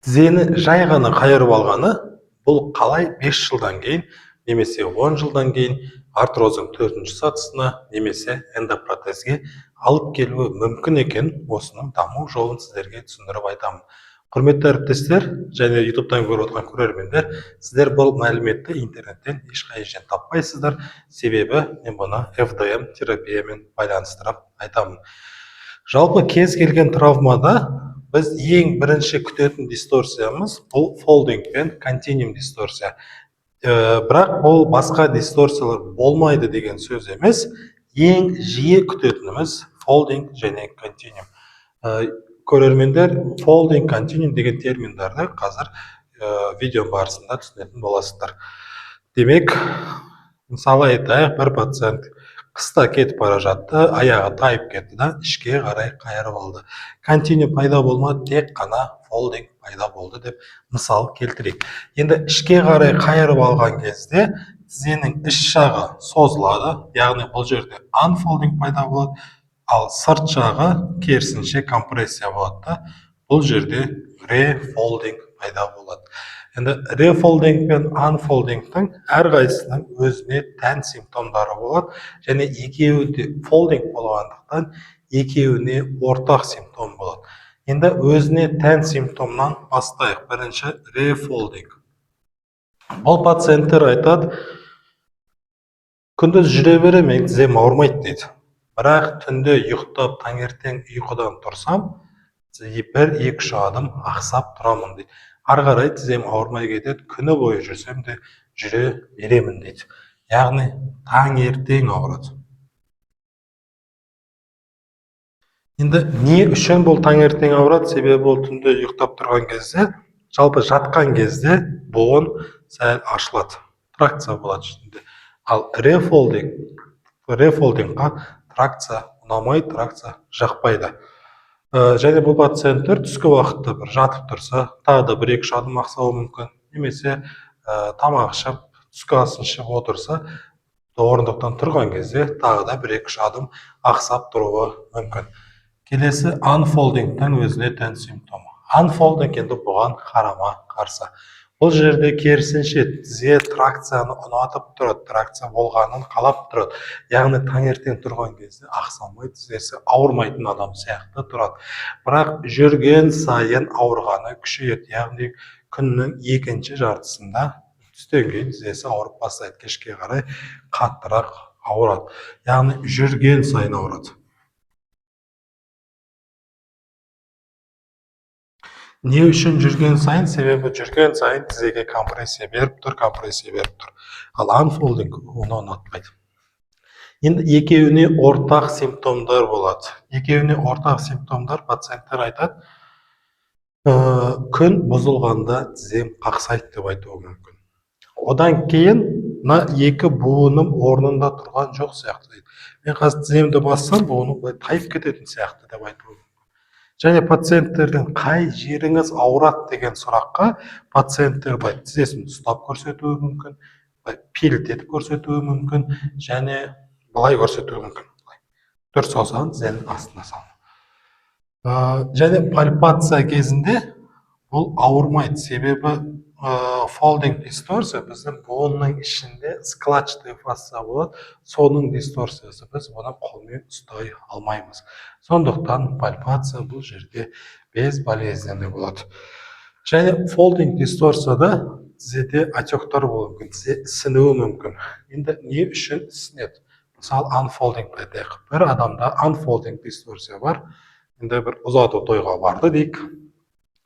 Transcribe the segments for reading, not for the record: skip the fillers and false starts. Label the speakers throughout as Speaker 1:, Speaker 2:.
Speaker 1: Тізені жай ғана қайырып алғаны, бұл қалай 5 жылдан кейін немесе 10 жылдан кейін артроздың төртінші сатысына немесе эндопротезге алып келуі мүмкін екен, осының даму жолын сіздерге түсіндіріп айтамын. Құрметті әріптестер және Ютубтан көріп отырған көрермендер, сіздер бұл мәліметті интернеттен ешқай жерден таппайсыздар, себебі мен бұны FDM терапиямен байланыстырып айтамын. Жалпы, кез келген травмада біз ең бірінші күтетін дисторсиямыз бұл фолдинг пен континуум дисторсия. Бірақ бұл басқа дисторсиялар болмайды деген сөз емес. Ең жиі күтетініміз фолдинг және континуум. Көрермендер, фолдинг, континуум деген терминдарды қазір видео барысында түсінетін боласыздар. Демек, мысалы айтайық, бір пациент қыста кетіп бара жатты, аяғы тайып кетті да, ішке қарай қайырып алды. Континуум пайда болмады, тек қана фолдинг пайда болды деп мысал келтірейік. Енді ішке қарай қайырып алған кезде тізенің іш жағы созылады, яғни бұл жерде анфолдинг пайда болады, ал сырт жағы керісінше компрессия болады да, бұл жерде рефолдинг пайда болады. Енді рефолдинг пен анфолдингтің әрқайсысының өзіне тән симптомдары болады және екеуі де фолдинг болғандықтан, екеуіне ортақ симптом болады. Енді өзіне тән симптомнан бастайық. Бірінші рефолдинг. Бұл пациенттер айтады: «Күндіз жүре беремін, менің тізем ауырмайды», – дейді. «Бірақ түнде ұйықтап, таңертең ұйқыдан тұрсам, бір екі үш адым ақсап тұрамын», – дейді. «Ары қарай тізем ауырмай кетеді, күні бойы жүрсем де жүре беремін», – дейді. Яғни таңертең ауырады. Енді не үшін бұл таңертең ауырады? Себебі ол түнде ұйықтап тұрған кезде, жалпы жатқан кезде буын сәл ашылады, тракция болады ішінде. Ал рефолдингқа тракция ұнамайды, тракция жақпайды. Және бұл пациенттер түскі уақытта бір жатып тұрса, тағы да бір екі үш адым ақсауы мүмкін немесе тамақ ішіп, түскі асын ішіп отырса, орындықтан тұрған кезде тағы да бір екі үш адым ақсап тұруы мүмкін. Келесі анфолдингтің өзіне тән симптомы. Анфолдинг енді бұған қарама қарсы. Бұл жерде керісінше тізе тракцияны ұнатып тұрады, тракция болғанын қалап тұрады. Яғни таңертең тұрған кезде ақсамай, тізесі ауырмайтын адам сияқты тұрады. Бірақ жүрген сайын ауырғаны күшейеді. Яғни күннің екінші жартысында, түстен кейін тізесі ауырып бастайды, кешке қарай қаттырақ ауырады. Яғни жүрген сайын ауырады. Не үшін жүрген сайын? Себебі жүрген сайын тізеге компрессия беріп тұр, компрессия беріп тұр. Ал анфолдинг оны ұнатпайды. Енді екеуіне ортақ симптомдар болады. Екеуіне ортақ симптомдар: пациенттер айтады, күн бұзылғанда тізем қақсайды деп айтуы мүмкін. Одан кейін мына екі буыным орнында тұрған жоқ сияқты дейді. «Мен қазір тіземді бассам, буыным былай тайып кететін сияқты» деп айтуы мүмкін. Және пациенттерден «қай жеріңіз ауырады» деген сұраққа пациенттер былай тізесін ұстап көрсетуі мүмкін, былай пилт етіп көрсетуі мүмкін және былай көрсетуі мүмкін. Төрт саусағын тізенің астына салып. Және пальпация кезінде бұл ауырмайды, себебі фолдинг дисторсия біздің буынның ішінде складчатый фасция болады, соның дисторсиясы, біз бұны қолмен ұстай алмаймыз. Сондықтан пальпация бұл жерде безболезненный болады. Және фолдинг дисторсияда тізеде отектар болуы мүмкін, тізе ісінуі мүмкін. Енді не үшін ісінеді? Мысалы, анфолдинг айтайық. Бір адамда анфолдинг дисторсия бар. Енді бір ұзату тойға барды дейік,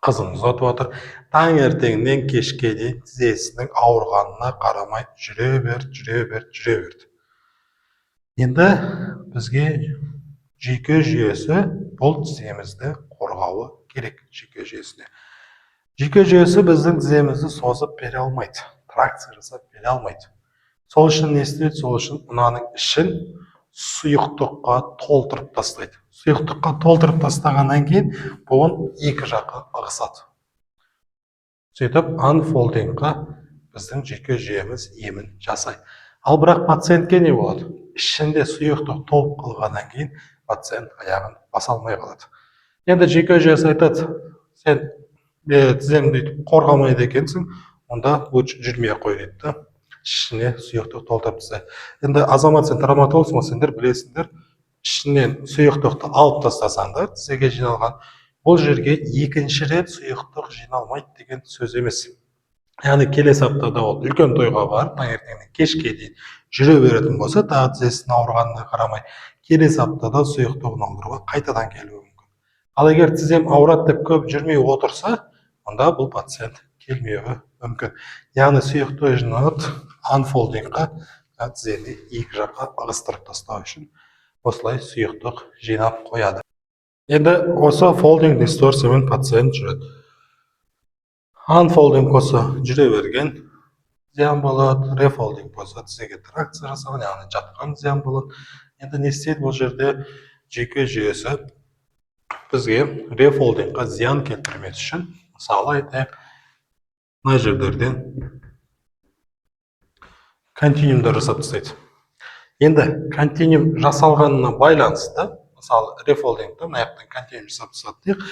Speaker 1: қызын ұзатып жатыр. Таңертеңнен кешке дейін тізесінің ауырғанына қарамай жүре берді, жүре берді, жүре берді. Енді бізге жүйке жүйесі бұл тіземізді қорғауы керек. Жүйке жүйесі біздің тіземізді созып бере алмайды, тракция жасап бере алмайды. Сол үшін не істейді? Сол үшін мынаның ішін сұйықтыққа толтырып тастайды. Сұйықтыққа толтырып тастағаннан кейін буын екі жаққа ығысады. Сөйтіп анфолдингқа біздің жүйке жүйеміз емін жасайды. Ал бірақ пациентке не болады? Ішінде сұйықтық толып қалғаннан кейін пациент аяғын баса алмай қалады. Енді жүйке жүйесі айтады: «Сен Тіземді өйтіп қорғамайды екенсің, онда лучше жүрмей ақ қой дейді да, ішіне сұйықтық толтырып тастайды. Енді, Азамат, сен травматологсың ғой, сендер білесіңдер, ішінен сұйықтықты алып тастасаңдар, тізеге жиналған, бұл жерге екінші рет сұйықтық жиналмайды деген сөз емес. Яғни келесі аптада ол үлкен тойға барып, таңертеңнен кешке дейін жүре беретін болса, тағы тізесінің ауырғанына қарамай, келесі аптада сұйықтығын алдыруға қайтадан келуі мүмкін. Ал егер тізем ауырады деп көп жүрмей отырса, онда бұл пациент келмеуі мүмкін. Яғни сұйықтық жиналады, unfolding қа, тізені екі жаққа ығыстырып тастау үшін осылай сұйықтық жинап қояды. Енді осы folding дисторсиямен пациент жүреді. Unfolding болса, жүре берген зиян болады, refolding болса, тізеге тракция жасаған, яғни жатқан зиян болады. Енді не істейді бұл жерде жүйке жүйесі? Бізге refolding қа зиян келтірмес үшін, мысалы айтайық, мына жерлерден континуумдар жасап тастайды. Енді континуум жасалғанына байланысты, мысалы, refolding та мына жақтан континуум жасап тастады дейік,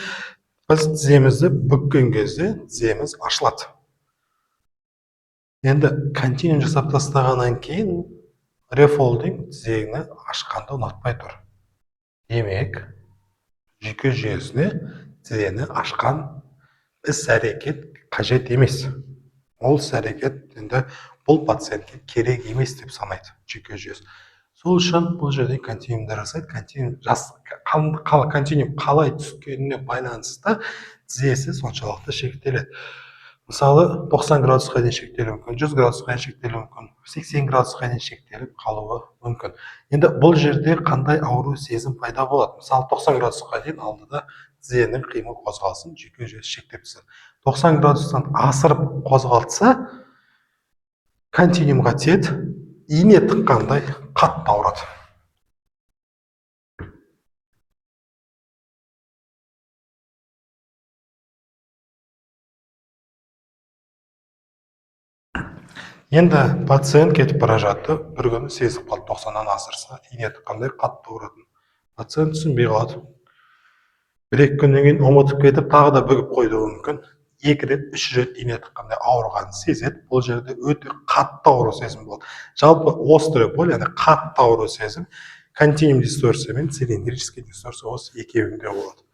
Speaker 1: біз тіземізді бүккен кезде тіземіз ашылады. Енді континуум жасап тастағаннан кейін refolding тізені ашқанды ұнатпай тұр. Демек, жүйке жүйесіне тізені ашқан іс әрекет қажет емес, ол іс әрекет енді бұл пациентке керек емес деп санайды жүйке жүйесі. Сол үшін бұл жерде континуумдар жасайды. Континуум жас, континуум қалай түскеніне байланысты тізесі соншалықты шектеледі. Мысалы, 90 градусқа дейін шектелуі мүмкін, 100 градусқа дейін шектелуі мүмкін, 80 градусқа дейін шектеліп қалуы мүмкін. Енді бұл жерде қандай ауру сезім пайда болады? Мысалы, 90 градусқа дейін алдыда тізенің қимыл қозғалысын жүйке жүйесі шектеп тастады. 90 градустан асырып қозғалтса, континуумға тиеді, ине тыққандай қатты ауырады. Енді пациент кетіп бара жатты, бір күні сезіп қалды, 90-нан асырса, ине тыққандай қатты ауыратын. Пациент түсінбей қалады. Бір екі күннен кейін ұмытып кетіп, тағы да бүгіп қойдуы мүмкін. Екі рет, үш рет ине тыққандай ауырғанын сезеді. Бұл жерде өте қатты ауру сезім болады. Жалпы острый боль, яғни қатты ауру сезім, континуум дисторсия мен цилиндрический дисторсия, осы екеуінде болады.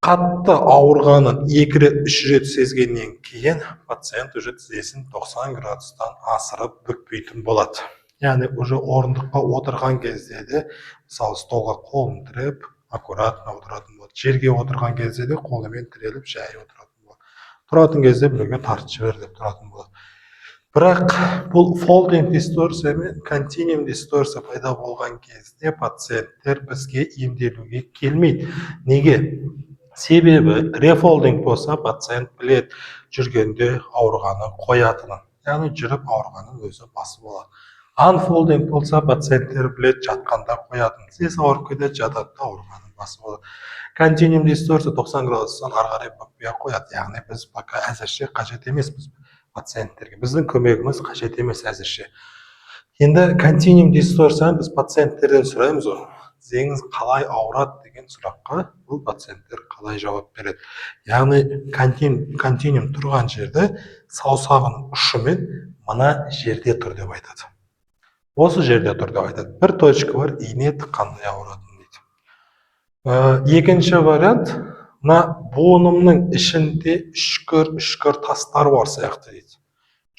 Speaker 1: Қатты ауырғанын екі рет, үш рет сезгеннен кейін пациент уже тізесін 90 градустан асырып бүкпейтін болады. Яғни уже орындыққа отырған кезде де, мысалы, столға қолын тіреп, аккуратно отыратын болады. Жерге отырған кезде де қолымен тіреліп, жай отыратын болады. Тұратын кезде біреуге тартып жібер деп тұратын болады. Бірақ бұл folding дисторсия мен континуум дисторсия пайда болған кезде пациенттер бізге емделуге келмейді. Неге? Себебі refolding болса, пациент біледі жүргенде ауырғаны қоятынын, яғни жүріп ауырғанын өзі басып алады. Unfolding болса, пациенттер біледі жатқанда қоятынын, тізесі ауырып кетеді, жатады да, ауырғанын басып алады. Континуум дисторсия 90 градустан ары қарай бүкпей ақ қояды, яғни біз пока әзірше қажет емеспіз пациенттерге, біздің көмегіміз қажет емес әзірше. Енді континуум дисторсияны біз пациенттерден сұраймыз ғой, тізеңіз қалай ауырады деген сұраққа бұл пациенттер қалай жауап береді? Яғни континуум тұрған жерде саусағының ұшымен мына жерде тұр деп айтады, осы жерде тұр деп айтады, бір точка бар, ине тыққандай ауыратын дейді. Екінші вариант: мына буынымның ішінде үшкір үшкір тастар бар сияқты дейді,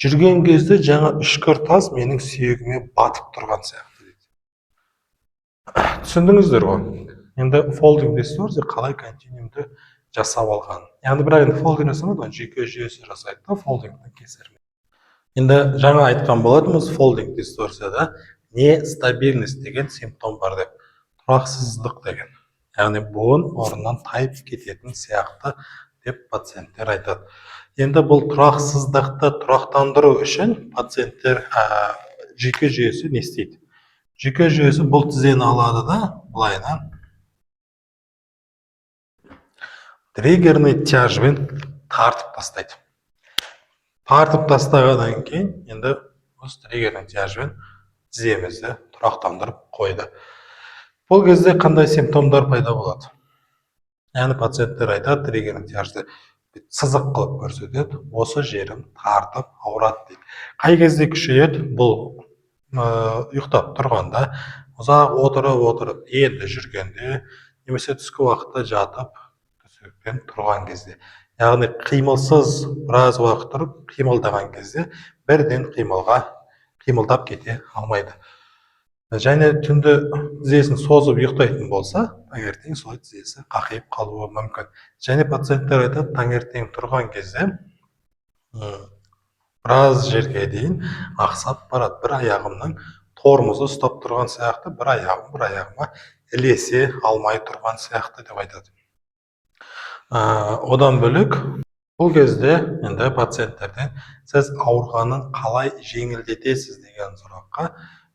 Speaker 1: жүрген кезде жаңа үшкір тас менің сүйегіме батып тұрған сияқты дейді. Түсіндіңіздер ғой енді folding дисторсия қалай континуумды жасап алған. Яғни бірақ енді folding жасамайды ғой, жүйке жүйесі жасайды да folding тің кесірімен. Енді жаңа айтқан болатынбыз, folding дисторсияда нестабильность деген симптом бар деп, тұрақсыздық деген, яғни буын орнынан тайып кететін сияқты деп пациенттер айтады. Енді бұл тұрақсыздықты тұрақтандыру үшін пациенттер, жүйке жүйесі не істейді? Жүйке жүйесі бұл тізені алады да, былайынан триггерный тяж бен тартып тастайды. Тартып тастағаннан кейін енді осы триггерный тяж бен тіземізді тұрақтандырып қойды. Бұл кезде қандай симптомдар пайда болады? Яғни пациенттер айтады, триггерный тяж ды Сызық қылып көрсетеді, осы жерім тартып ауырады дейді. Қай кезде күшейеді? Бұл ұйықтап тұрғанда, ұзақ отырып енді жүргенде, немесе түскі уақытта жатып төсектен тұрған кезде. Яғни қимылсыз біраз уақыт тұрып, қимылдаған кезде бірден қимылдап кете алмайды. Және түнде тізесін созып ұйықтайтын болса, таңертең солай тізесі қақиып қалуы мүмкін. Және пациенттер айтады, таңертең тұрған кезде біраз жерге дейін ақсап барады. Бір аяғымның тормозы ұстап тұрған сияқты, бір аяғым бір аяғыма ілесе алмай тұрған сияқты деп айтады. Одан бөлек бұл кезде енді пациенттерден сіз ауырғанын қалай жеңілдетесіз деген сұраққа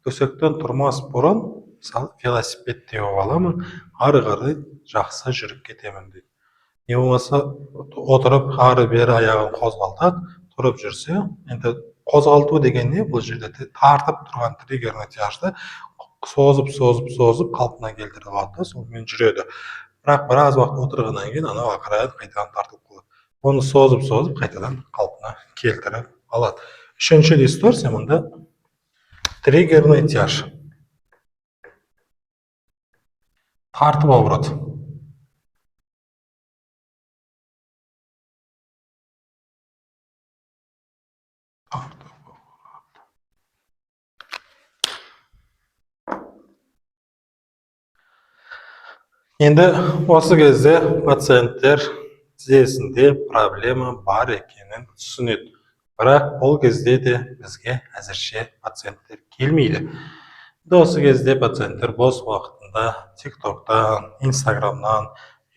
Speaker 1: төсектен тұрмас бұрын, мысалы, велосипед теуіп аламын, ары қарай жақсы жүріп кетемін дейді. Не болмаса отырып ары бері аяғын қозғалтады, тұрып жүрсе, енді қозғалту деген не? Бұл жерде тартып тұрған триггерный тяжды созып, созып, созып қалпына келтіріп алады да, сонымен жүреді. Бірақ біраз уақыт отырғаннан кейін анау ақыры қайтадан тартылып қалады. Оны созып, созып қайтадан қалпына келтіріп алады. Үшінші дисторсия мұнда триггерный тяж. Тартып ауырады. Тартып ауырады. Енді осы кезде пациенттер тізесінде проблема бар екенін түсінеді. Бірақ бұл кезде де бізге әзірше пациенттер келмейді. Енді осы кезде пациенттер бос уақытында TikTok'тан, Instagram'нан,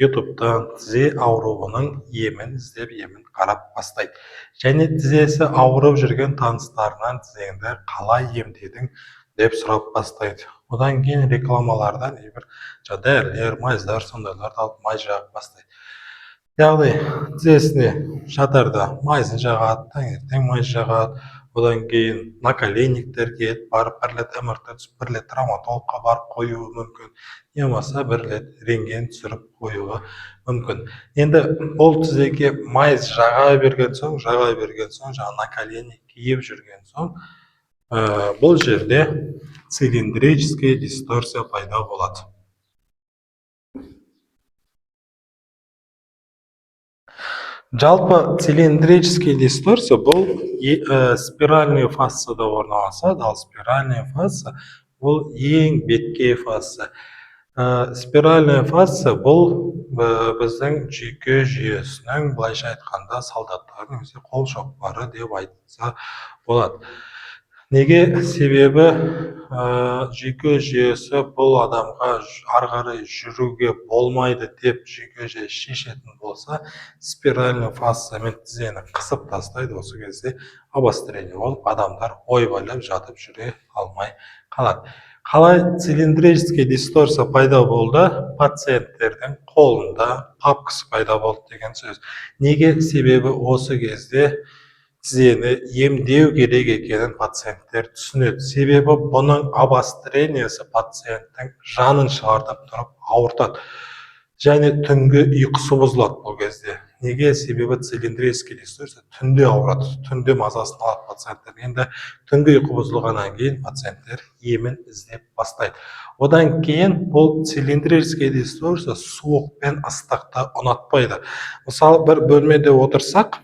Speaker 1: YouTube'тан тізе ауруының емін іздеп, емін қарап бастайды. Және тізесі ауырып жүрген таныстарынан тізеңді қалай емдедің деп сұрап бастайды. Одан кейін рекламалардан небір дәрілер, мазьдар, сондайларды алып мазь жағып бастайды. Яғни тізесіне жатарда мазін жағады, таңертең мазь жағады, одан кейін наколенниктер киеді, барып бір рет МРТ түсіп, бір рет травматологқа барып қоюы мүмкін, не болмаса бір рет рентген түсіріп қоюы мүмкін. Енді бұл тізеге мазь жаға берген соң, жаңа наколенник киіп жүрген соң, бұл жерде цилиндрическая дисторсия пайда болады. Жалпы цилиндрический дисторсия бұл спиральный фасцияда орналасады, ал спиральный фасция бұл ең беткей фасция. Спиральный фасция бұл біздің жүйке жүйесінің, былайша айтқанда, солдаттары немесе қол шоқпары деп айтса болады. Неге? Себебі жүйке жүйесі бұл адамға ары қарай жүруге болмайды деп жүйке жүйесі шешетін болса, спиральный фасциямен тізені қысып тастайды. Осы кезде обострение болып, адамдар ойбайлап жатып жүре алмай қалады. Қалай цилиндрический дисторсия пайда болды? Пациенттердің қолында папкасы пайда болды деген сөз. Неге? Себебі осы кезде тізені емдеу керек екенін пациенттер түсінеді. Себебі бұның обострениесі пациенттің жанын шығартып тұрып ауыртады. Және түнгі ұйқысы бұзылады бұл кезде. Неге? Себебі цилиндрический дисторсия түнде ауырады, түнде мазасын алады пациенттер. Енді түнгі ұйқы бұзылғаннан кейін пациенттер емін іздеп бастайды. Одан кейін бұл цилиндрический дисторсия суық пен ыстықты ұнатпайды. Мысалы, бір бөлмеде отырсақ,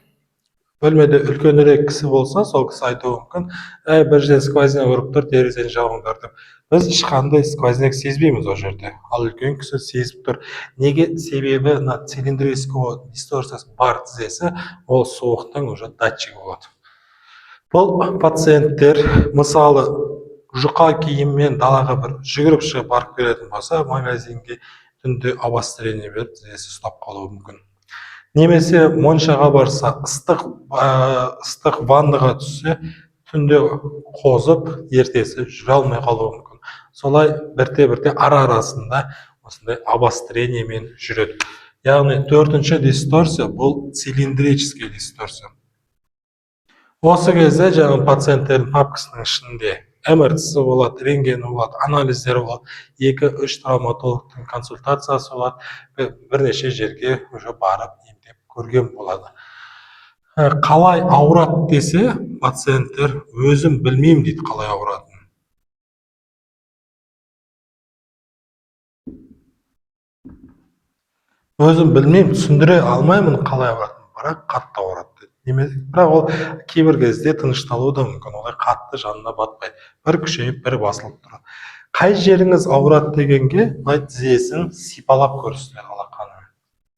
Speaker 1: бөлмеде үлкенірек кісі болса, сол кісі айтуы мүмкін, әй, бір жерден сквозняк ұрып тұр, терезені жабыңдар деп. Біз ешқандай сквозняк сезбейміз ол жерде, ал үлкен кісі сезіп тұр. Неге? Себебі мына цилиндрический дисторсиясы бар тізесі, ол суықтың уже датчигі болады. Бұл пациенттер, мысалы, жұқа киіммен далаға бір жүгіріп шығып барып келетін болса, магазинге түнде обострение беріп, тізесі ұстап қалуы мүмкін. Немесе моншаға барса, ыстық ваннаға түссе, түнде қозып, ертесі жүре алмай қалуы мүмкін. Солай бірте-бірте ара-арасында осындай обострениемен жүреді. Яғни төртінші дисторсия бұл цилиндрический дисторсия. Осы кезде жаңа пациенттердің папкасының ішінде МРТ-сі болады, рентгені болады, анализдері болады, 2-3 травматологтың консультациясы болады, бірнеше жерге уже барып емдеп Көрген болады. Қалай ауырады десе, пациенттер «өзім білмеймін» дейді қалай ауыратынын. «Өзім білмеймін, түсіндіре алмаймын қалай ауыратынын, бірақ қатты ауырады» дейді. Немесе бірақ ол кейбір кезде тынышталуы да мүмкін, олай қатты жанына батпайды, бір күшейіп, бір басылып тұрады. Қай жеріңіз ауырады дегенге, былай тізесін сипалап көрсетеді алақанымен,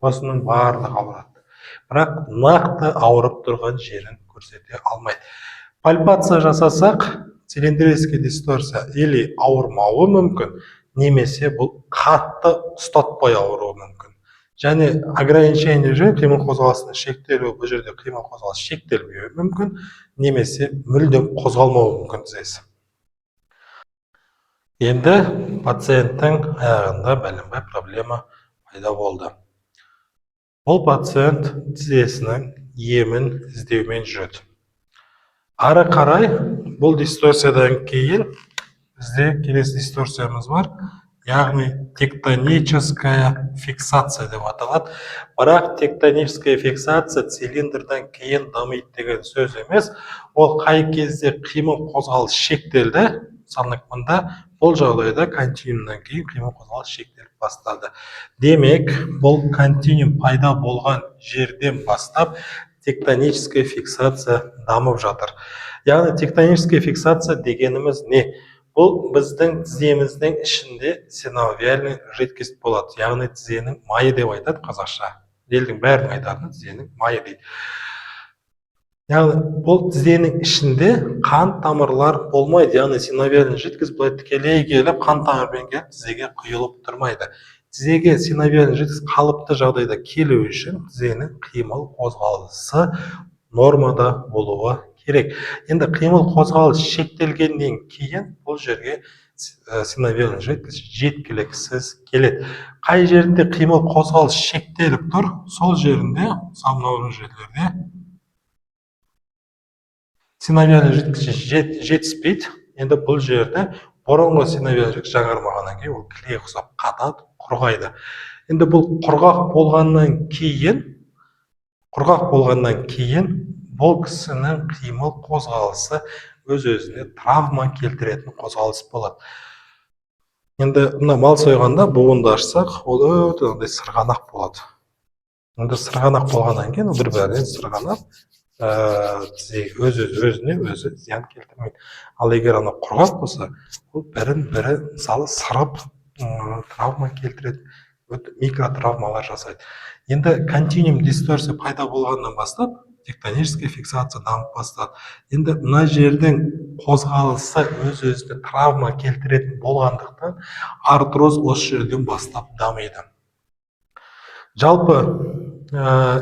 Speaker 1: осының барлығы ауырады, бірақ нақты ауырып тұрған жерін көрсете алмайды. Пальпация жасасақ, цилиндрический дисторсия или ауырмауы мүмкін, немесе бұл қатты ұстатпай ауыруы мүмкін. Және ограничение же қимыл қозғалысының шектелуі, бұл жерде қимыл қозғалыс шектелмеуі мүмкін немесе мүлдем қозғалмауы мүмкін тізесі. Енді пациенттің аяғында бәленбай проблема пайда болды. Бұл пациент тізесінің емін іздеумен жүреді. Ары қарай бұл дисторсиядан кейін бізде келесі дисторсиямыз бар, яғни тектоническая фиксация деп аталады. Бірақ тектоническая фиксация цилиндрдан кейін дамиды деген сөз емес. Ол қай кезде қимыл қозғалыс шектелді, мысалы, мында бұл жағдайда континуумнан кейін қимыл қозғалыс шектеліп бастады. Демек, бұл континуум пайда болған жерден бастап тектоническая фиксация дамып жатыр. Яғни тектоническая фиксация дегеніміз не? Бұл біздің тіземіздің ішінде синовиальный жидкость болады, яғни тізенің майы деп айтады қазақша, елдің бәрінің айтатыны тізенің майы дейді. Яғни бұл тізенің ішінде қан тамырлар болмайды, яғни синовиальный жидкость былай тікелей келіп, қан тамырмен келіп, тізеге құйылып тұрмайды. Тізеге синовиальный жидкость қалыпты жағдайда келу үшін тізенің қимыл қозғалысы нормада болуы керек. Енді қимыл қозғалыс шектелгеннен кейін бұл жерге синовиальный жидкость жеткіліксіз келеді. Қай жерінде қимыл қозғалыс шектеліп тұр, сол жерінде, мысалы, мынау жерлерде синовиальный жидкость жетіспейді. Енді бұл жерде бұрынғы синовиальный жидкость жаңармағаннан кейін ол клей ұқсап қатады, құрғайды. Енді бұл құрғақ болғаннан кейін бұл кісінің қимыл қозғалысы өз өзіне травма келтіретін қозғалыс болады. Енді мына мал сойғанда буынды ашсақ, ол өте андай сырғанақ болады. Енді сырғанақ болғаннан кейін ол бір бірінен сырғанап, өз өзіне өзі зиян келтірмейді. Ал егер ана құрғақ болса, ол бірін бірі, мысалы, сырып, травма келтіреді, өте микротравмалар жасайды. Енді континуум дисторсия пайда болғаннан бастап тектоническая фиксация дамып бастады. Енді мына жердің қозғалысы өз өзіне травма келтіретін болғандықтан, артроз осы жерден бастап дамиды. Жалпы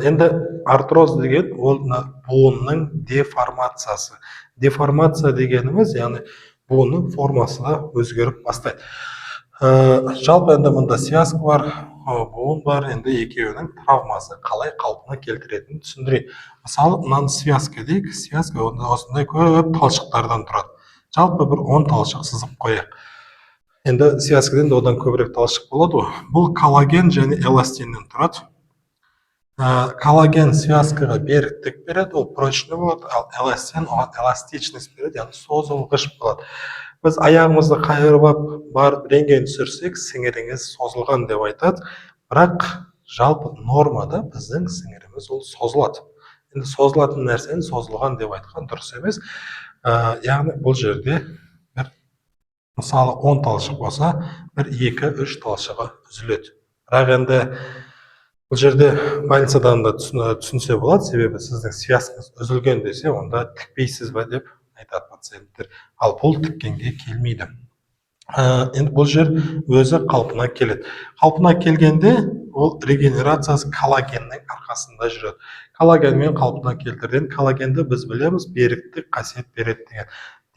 Speaker 1: енді артроз деген ол мына буынның деформациясы. Деформация дегеніміз, яғни буынның формасы да өзгеріп бастайды. Жалпы енді мұнда связка бар, буын бар. Енді екеуінің травмасы қалай қалпына келтіретінін түсіндірейін. Мысалы, мынаны связка дейік. Связка онда осындай көп талшықтардан тұрады. Жалпы бір 10 талшық сызып қояйық. Енді связкадан да одан көбірек талшық болады ғой. Бұл коллаген және эластиннен тұрады. Коллаген связкаға беріктік береді, ол прочный болады, ал эластин оған эластичность береді, яғни созылғыш болады. Біз аяғымызды қайырып алып барып рентген түсірсек, сіңіріңіз созылған деп айтады. Бірақ жалпы нормада біздің сіңіріміз ол созылады. Енді созылатын нәрсені созылған деп айтқан дұрыс емес. Яғни бұл жерде бір, мысалы, 10 талшық болса, бір, екі, үш талшығы үзіледі. Бірақ енді бұл жерде больницадан да түсінсе болады, себебі сіздің связкаңыз үзілген десе, онда тікпейсіз ба деп айтады пациенттер. Ал бұл тіккенге келмейді. Енді бұл жер өзі қалпына келеді. Қалпына келгенде ол регенерациясы коллагеннің арқасында жүреді. Коллагенмен қалпына келтірген. Коллагенді біз білеміз, беріктік қасиет береді деген.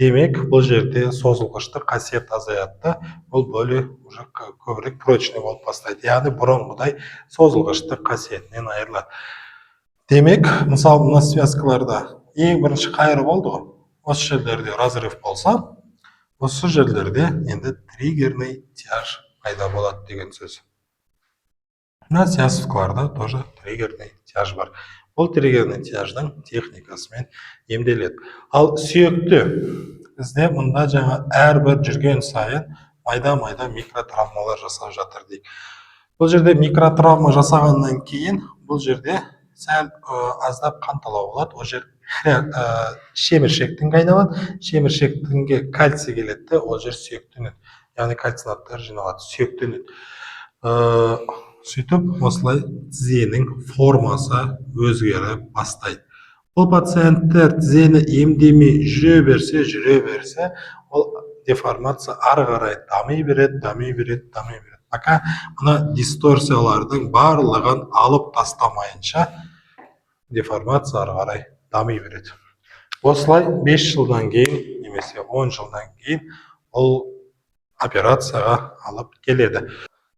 Speaker 1: Демек, бұл жерде созылғыштық қасиет азаяды да, ол более уже көбірек прочный болып бастайды, яғни бұрынғыдай созылғыштық қасиетінен айырылады. Демек, мысалы, мына связкаларда ең бірінші қайырып алды ғой, осы жерлерде разрыв болса, осы жерлерде енді триггерный тяж пайда болады деген сөз. Мына связкаларда тоже триггерный тяж бар. Бұл триггерный тяждың техникасымен емделеді. Ал сүйекті бізде мында жаңа әрбір жүрген сайын майда-майда микротравмалар жасап жатыр дейік. Бұл жерде микротравма жасағаннан кейін бұл жерде сәл аздап қанталау болады. Ол жер шеміршектіңге айналады. Шеміршектіңге кальций келеді де, ол жер сүйектенеді. Яғни кальцинаттар жиналады, сүйектенеді. Сөйтіп осылай тізенің формасы өзгеріп бастайды. Бұл пациенттер тізені емдемей жүре берсе, жүре берсе, ол деформация ары қарай дами береді, дами береді, дами береді. Пока мына дисторсиялардың барлығын алып тастамайынша, деформация ары қарай дами береді. Осылай 5 жылдан кейін немесе 10 жылдан кейін ол операцияға алып келеді.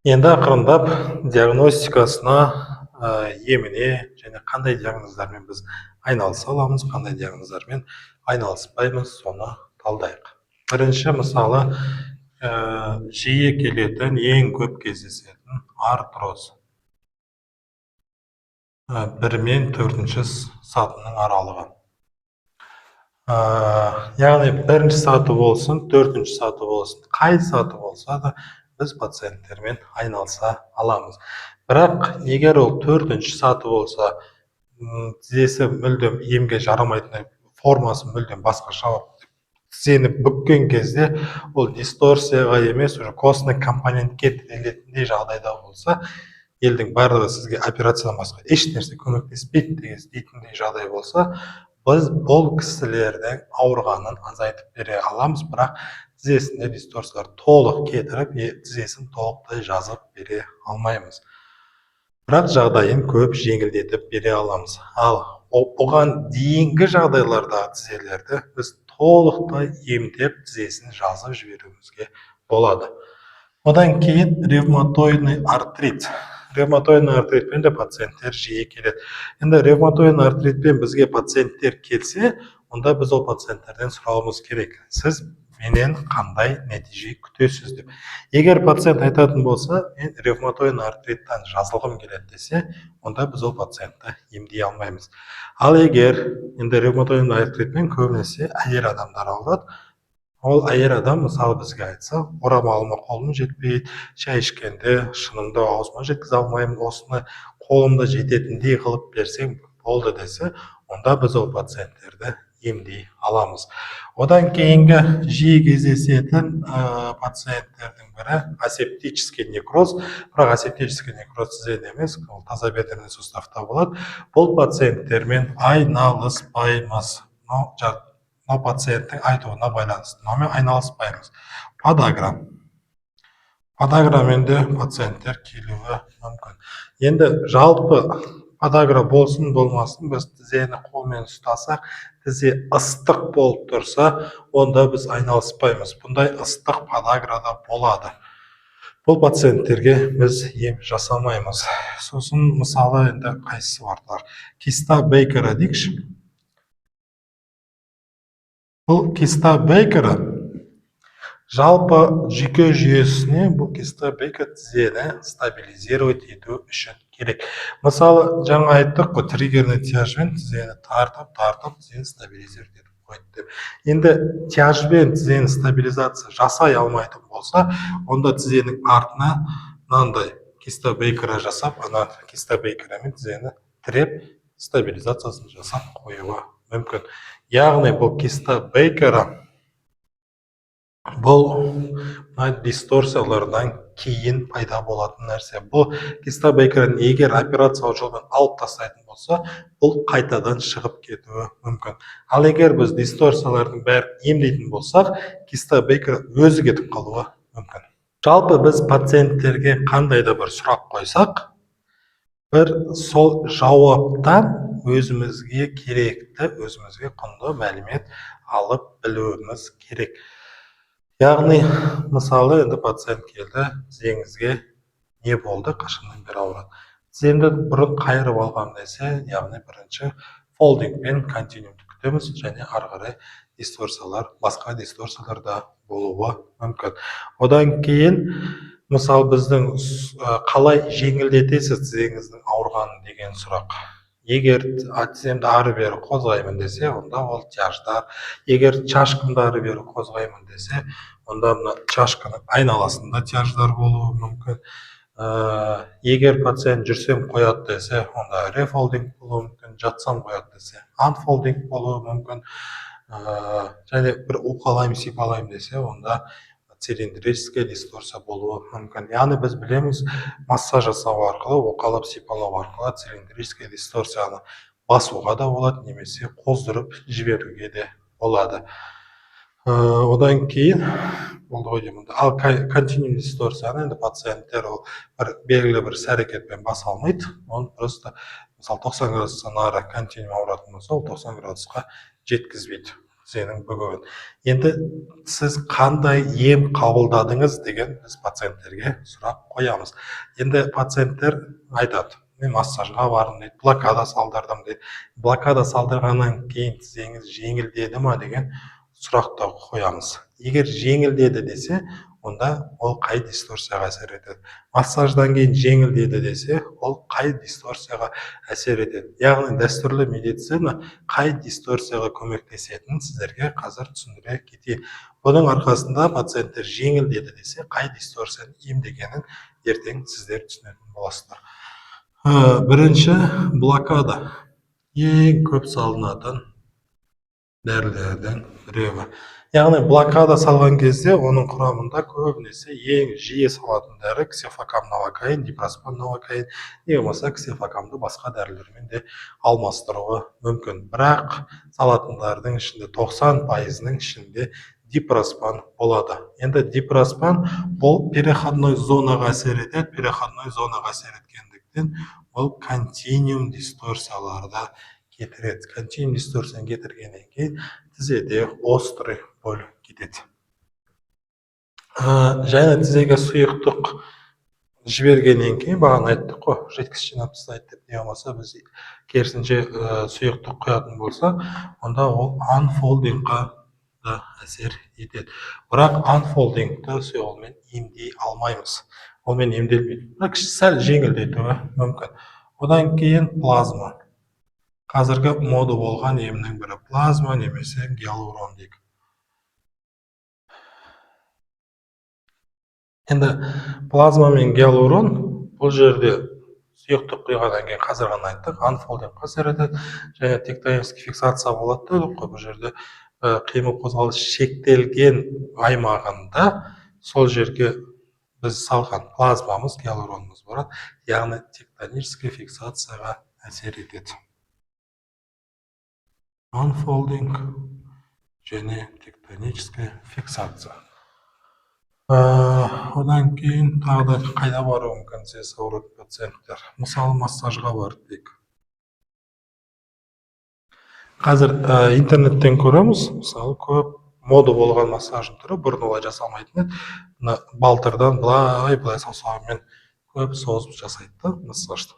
Speaker 1: Енді ақырындап диагностикасына, еміне және қандай диагноздармен біз айналыса аламыз, қандай диагноздармен айналыспаймыз, соны талдайық. Бірінші, мысалы, жиі келетін, ең көп кездесетін артроз. 1 мен 4-ші сатының аралығы. Яғни бірінші саты болсын, төртінші саты болсын, қай саты болса да, біз пациенттермен айналыса аламыз. Бірақ егер ол төртінші саты болса, тізесі мүлдем емге жарамайтын, формасы мүлдем басқаша болып, тізені бүккен кезде ол дисторсияға емес, уже костный компонентке тірелетіндей жағдайда болса, елдің барлығы сізге операциядан басқа еш нәрсе көмектеспейді деген дейтіндей жағдай болса, біз бұл кісілердің ауырғанын азайтып бере аламыз, бірақ тізесінде дисторсиялар толық кетіріп, тізесін толықтай жазып бере алмаймыз, бірақ жағдайын көп жеңілдетіп бере аламыз. Ал бұған дейінгі жағдайлардағы тізелерді біз толықтай емдеп, тізесін жазып жіберуімізге болады. Одан кейін ревматоидный артрит. Ревматоидный артритпен де пациенттер жиі келеді. Енді ревматоидный артритпен бізге пациенттер келсе, онда біз ол пациенттерден сұрауымыз керек: сіз менен қандай нәтиже күтесіз деп. Егер пациент айтатын болса, мен ревматоидный артриттан жазылғым келеді десе, онда біз ол пациентті емдей алмаймыз. Ал егер енді ревматоидный артритпен көбінесе әйел адамдар ауырады. Ол әйел адам, мысалы, бізге айтса, орамалыма қолым жетпейді, шай ішкенде шынымды аузыма жеткізе алмаймын, осыны қолымда жететіндей қылып берсең болды десе, онда біз ол пациенттерді емдей аламыз. Одан кейінгі жиі кездесетін пациенттердің бірі асептический некроз. Бірақ асептический некроз тізеде емес, ол тазобедренный суставта болады. Бұл пациенттермен айналыспаймыз. Мынау пациенттің айтуына байланысты, мынаумен айналыспаймыз. Подагра. Подаграмен де пациенттер келуі мүмкін. Енді жалпы подагра болсын, болмасын, біз тізені қолмен ұстасақ, тізе ыстық болып тұрса, онда біз айналыспаймыз. Бұндай ыстық подаграда болады. Бұл пациенттерге біз ем жасамаймыз. Сосын, мысалы, енді қайсысы бар тағы? Киста Бейкера дейікші. Бұл киста Бейкера жалпы жүйке жүйесіне, бұл киста Бейкер тізені стабилизировать ету үшін керек. Мысалы, жаңа айттық қой, триггерный тяжбен тізені тартып, тартып, тізені стабилизировать етіп қойды деп. Енді тяжбен тізені стабилизация жасай алмайтын болса, онда тізенің артына мынандай киста Бейкера жасап, ана киста Бейкерамен тізені тіреп, стабилизациясын жасап қоюға мүмкін. Яғни бұл киста Бейкера бұл мына дисторсиялардан кейін пайда болатын нәрсе. Бұл киста Бейкерін егер операциялық жолмен алып тастайтын болса, бұл қайтадан шығып кетуі мүмкін. Ал егер біз дисторсиялардың бәрін емдейтін болсақ, киста Бейкер өзі кетіп қалуы мүмкін. Жалпы біз пациенттерге қандай да бір сұрақ қойсақ, бір сол жауаптан өзімізге керекті, өзімізге құнды мәлімет алып білуіміз керек. Яғни, мысалы, енді пациент келді: тізеңізге не болды, қашаннан бері ауырады? Тіземді бұрын қайырып алғам десе, яғни бірінші фолдинг пен континуумды күтеміз және ары қарай дисторсиялар, басқа дисторсиялар да болуы мүмкін. Одан кейін Мысалы, біздің қалай жеңілдетесіз тізеңіздің ауырғанын деген сұрақ. Егер тіземді ары бері қозғаймын десе, онда ол тяждар. Егер чашкамды ары бері қозғаймын десе, онда мына чашканың айналасында тяждар болуы мүмкін. Егер пациент жүрсем қояды десе, онда рефолдинг болуы мүмкін, жатсам қояды десе, анфолдинг болуы мүмкін. Және бір уқалаймын, сипалаймын десе, онда цилиндрическая дисторсия болуы мүмкін. Яғни біз білеміз, массаж жасау арқылы, уқалап сипалау арқылы цилиндрическая дисторсияны басуға да болады немесе қоздырып жіберуге де болады. Одан кейін болды ғой деймін. Ал континуум дисторсияны енді пациенттер ол бір белгілі бір іс әрекетпен баса алмайды. Оны просто, мысалы, 90 градустан ары континуум ауыратын болса, ол 90 градусқа жеткізбейді тізенің бүгуін. Енді сіз қандай ем қабылдадыңыз деген біз пациенттерге сұрақ қоямыз. Енді пациенттер айтады: мен массажға бардым дейді, блокада салдырдым дейді. Блокада салдырғаннан кейін тізеңіз жеңілдеді ма деген сұрақты қоямыз. Егер жеңілдеді десе, онда ол қай дисторсияға әсер етеді? Массаждан кейін жеңілдеді десе, ол қай дисторсияға әсер етеді? Яғни дәстүрлі медицина қай дисторсияға көмектесетінін сіздерге қазір түсіндіре кетейін. Бұның арқасында пациенттер жеңілдеді десе, қай дисторсияны емдегенін ертең сіздер түсінетін боласыздар. Бірінші блокада ең көп салынатын дәрілердің біреуі. Яғни блокада салған кезде оның құрамында көбінесе ең жиі салатын дәрі ксефокам новокаин, дипроспан новокаин, не болмаса ксефокамды басқа дәрілермен де алмастыруы мүмкін. Бірақ салатындардың ішінде 90%-ының ішінде дипроспан болады. Енді дипроспан ол переходной зонаға әсер етеді. Переходной зонаға әсер еткендіктен ол континуум дисторсияларды кетіреді. Континуум дисторсияны кетіргеннен кейін тізеде острый боль кетеді. Және тізеге сұйықтық жібергеннен кейін, бағана айттық қой, жидкость жинап тастайды деп, не болмаса біз керісінше сұйықтық құятын болса, онда ол анфолдингқа да әсер етеді. Бірақ анфолдингті онымен емдей алмаймыз, онымен емделмейді, бірақ сәл жеңілдетуі мүмкін. Одан кейін плазма, қазіргі мода болған емнің бірі плазма немесе гиалурон дейік. Енді плазма мен гиалурон бұл жерде сұйықтық құйғаннан кейін, қазір ғана айттық, анфолдингқа әсер етеді және тектонический фиксация болады дедік қой. Бұл жерде қимыл қозғалыс шектелген аймағында сол жерге біз салған плазмамыз, гиалуронымыз барады, яғни тектонический фиксацияға әсер етеді. Анфолдинг және тектоническая фиксация. Одан кейін тағы да қайда баруы мүмкін тізесі ауыратын пациенттер? Мысалы, массажға барды дейік. Қазір интернеттен көреміз, мысалы, көп мода болған массаждың түрі, бұрын олай жасалмайтын еді. Мына балтырдан былай былай саусағымен көп созып жасайды да массажды.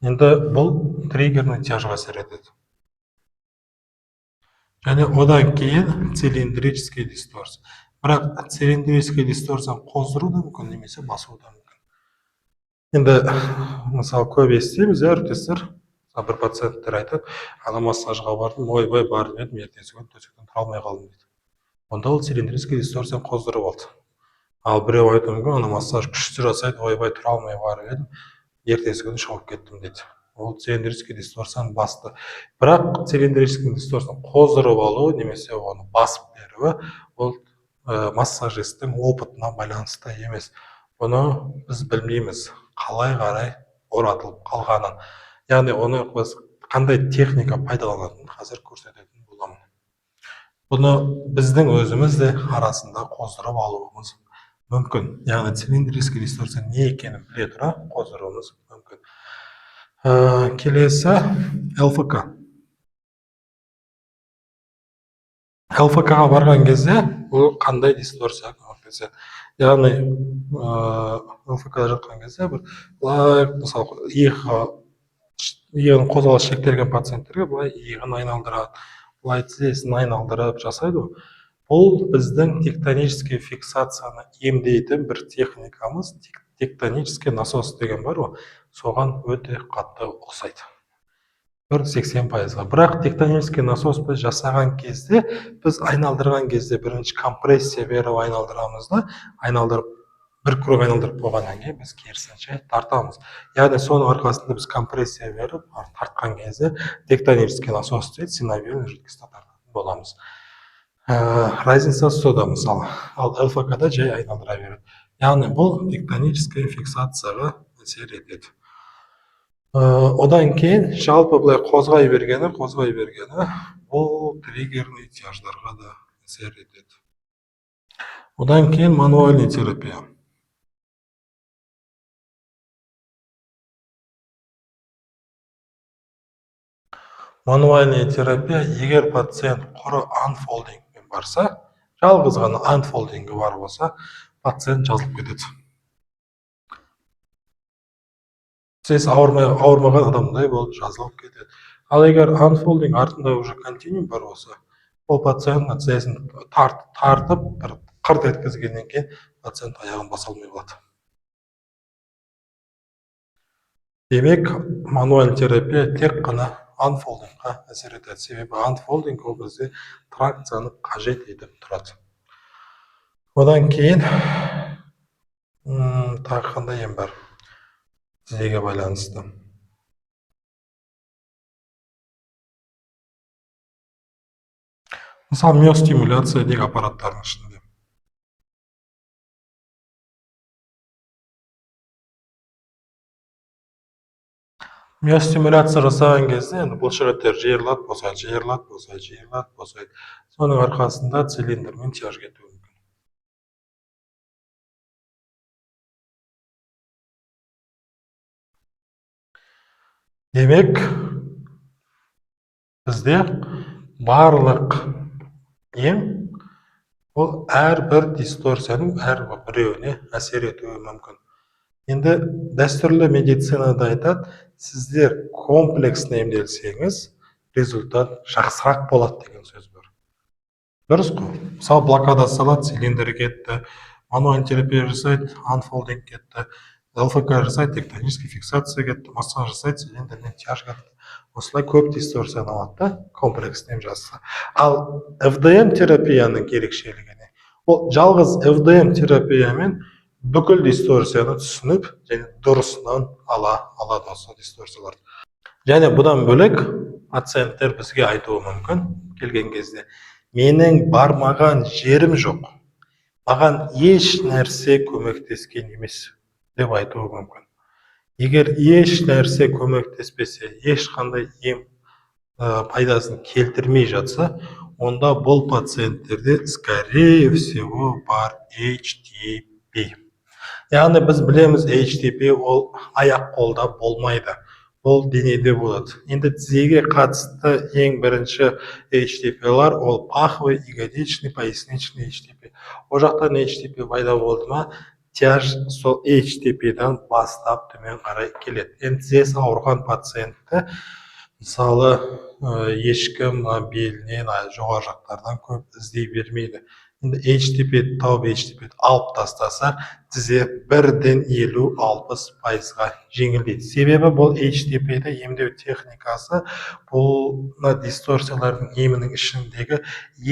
Speaker 1: Енді бұл триггерный тяжға әсер етеді. Және одан кейін цилиндрический дисторсия. Бірақ цилиндрический дисторсияны қоздыру да мүмкін немесе басу да мүмкін. Енді мысалы көп естиміз, әріптестер, бір пациенттер айтады: ана массажға бардым, ойбай, бардым едім, ертесі күні төсектен тұра алмай қалдым дейді. Онда ол цилиндрический дисторсияны қоздырып алды. Ал біреу айтуы мүмкін: ана массаж күшті жасайды, ойбай, тұра алмай барып едім, ертесі күні шауып кеттім дейді. Ол цилиндрический дисторсияны басты. Бірақ цилиндрический дисторсияны қоздырып алу немесе оны басып беруі ол массажисттің опытына байланысты емес. Бұны біз білмейміз, қалай қарай оратылып қалғанын. Яғни оны біз қандай техника пайдаланатынын қазір көрсететін боламын. Бұны біздің өзіміз де арасында қоздырып алуымыз мүмкін. Яғни цилиндрический дисторсия не екенін біле тұра қоздыруымыз мүмкін. Келесі ЛФК. ЛФК-ға барған кезде бұл қандай дисторсия көмектеседі? Яғни ЛФК-да жатқан кезде бір былай, мысалы, иығын қозғалыс шектелген пациенттерге былай иығын айналдырады, былай тізесін айналдырып жасайды ғой. Бұл біздің тектонический фиксацияны емдейтін бір техникамыз, тектонический насос деген бар ғой, соған өте қатты ұқсайды. Бір 80%-ға. Бірақ тектонический насос біз жасаған кезде, біз айналдырған кезде бірінші компрессия беріп айналдырамыз да, айналдырып, бір круг айналдырып болғаннан кейін біз керісінше тартамыз. Яғни соның арқасында біз компрессия беріп тартқан кезде тектонический насос дейді, синовиальный жидкость тартатын боламыз. Разницасы сода мысалы. Ал ЛФК-да жай айналдыра береді. Яғни бұл тектоническая фиксацияға әсер етеді. Одан кейін жалпы былай қозғай бергені бұл триггерный тяждарға да әсер етеді. Одан кейін мануальный терапия. Мануальный терапия, егер пациент құры unfolding пен барса, жалғыз ғана unfolding і бар болса, пациент жазылып кетеді. Тізесі ауырмаған адамдай болып жазылып кетеді. Ал егер unfolding артында уже континуум бар болса, ол пациент тізесін тартып, бір қырт еткізгеннен кейін пациент аяғын баса алмай қалады. Демек, мануальный терапия тек қана unfolding қа әсер етеді. Себебі unfolding ол бізде тракцияны қажет етіп тұрады. Одан кейін тағы қандай ем бар тізеге байланысты? Мысалы, миостимуляция деген аппараттардың ішінде. Миостимуляция жасаған кезде енді бұлшықеттер жиырылады, босайды, жиырылады, босайды, жиырылады, босайды. Соның арқасында цилиндрмен тяж кетуі мүмкін. Демек, бізде барлық ем ол әрбір дисторсияның әрбір біреуіне әсер етуі мүмкін. Енді дәстүрлі медицинада айтады, сіздер комплексно емделсеңіз, результат жақсырақ болады деген сөз бар. Дұрыс қой. Мысалы, блокада салады, цилиндр кетті, мануальный терапия жасайды, unfolding кетті, ЛФК жасайды, тектонический фиксация кетті, массаж жасайды, цилиндрмен тяж кетті. Осылай көп дисторсияны алады да, комплексно ем жасаса. Ал ФДМ терапияның ерекшелігі не? Ол жалғыз ФДМ терапиямен бүкіл дисторсияны түсініп және дұрысынан ала алады осы дисторсияларды. Және бұдан бөлек пациенттер бізге айтуы мүмкін келген кезде: менің бармаған жерім жоқ, маған еш нәрсе көмектескен емес деп айтуы мүмкін. Егер еш нәрсе көмектеспесе, ешқандай ем пайдасын келтірмей жатса, онда бұл пациенттерде скорее всего бар HTP. Яғни біз білеміз, HTP ол аяқ қолда болмайды, ол денеде болады. Енді тізеге қатысты ең бірінші HTP-лар ол паховый, ягодичный, поясничный HTP. Ол жақтан HTP пайда болды ма, тяж сол HTP-дан бастап төмен қарай келеді. Енді тізесі ауырған пациентті, мысалы, ешкім белінен, жоғары жақтардан көп іздей бермейді. Енді HTP тауып, HTP алып тастаса, тізе бірден 50-60%-ға жеңілдейді. Себебі бұл HTP-ді емдеу техникасы, бұл мына дисторсиялардың емінің ішіндегі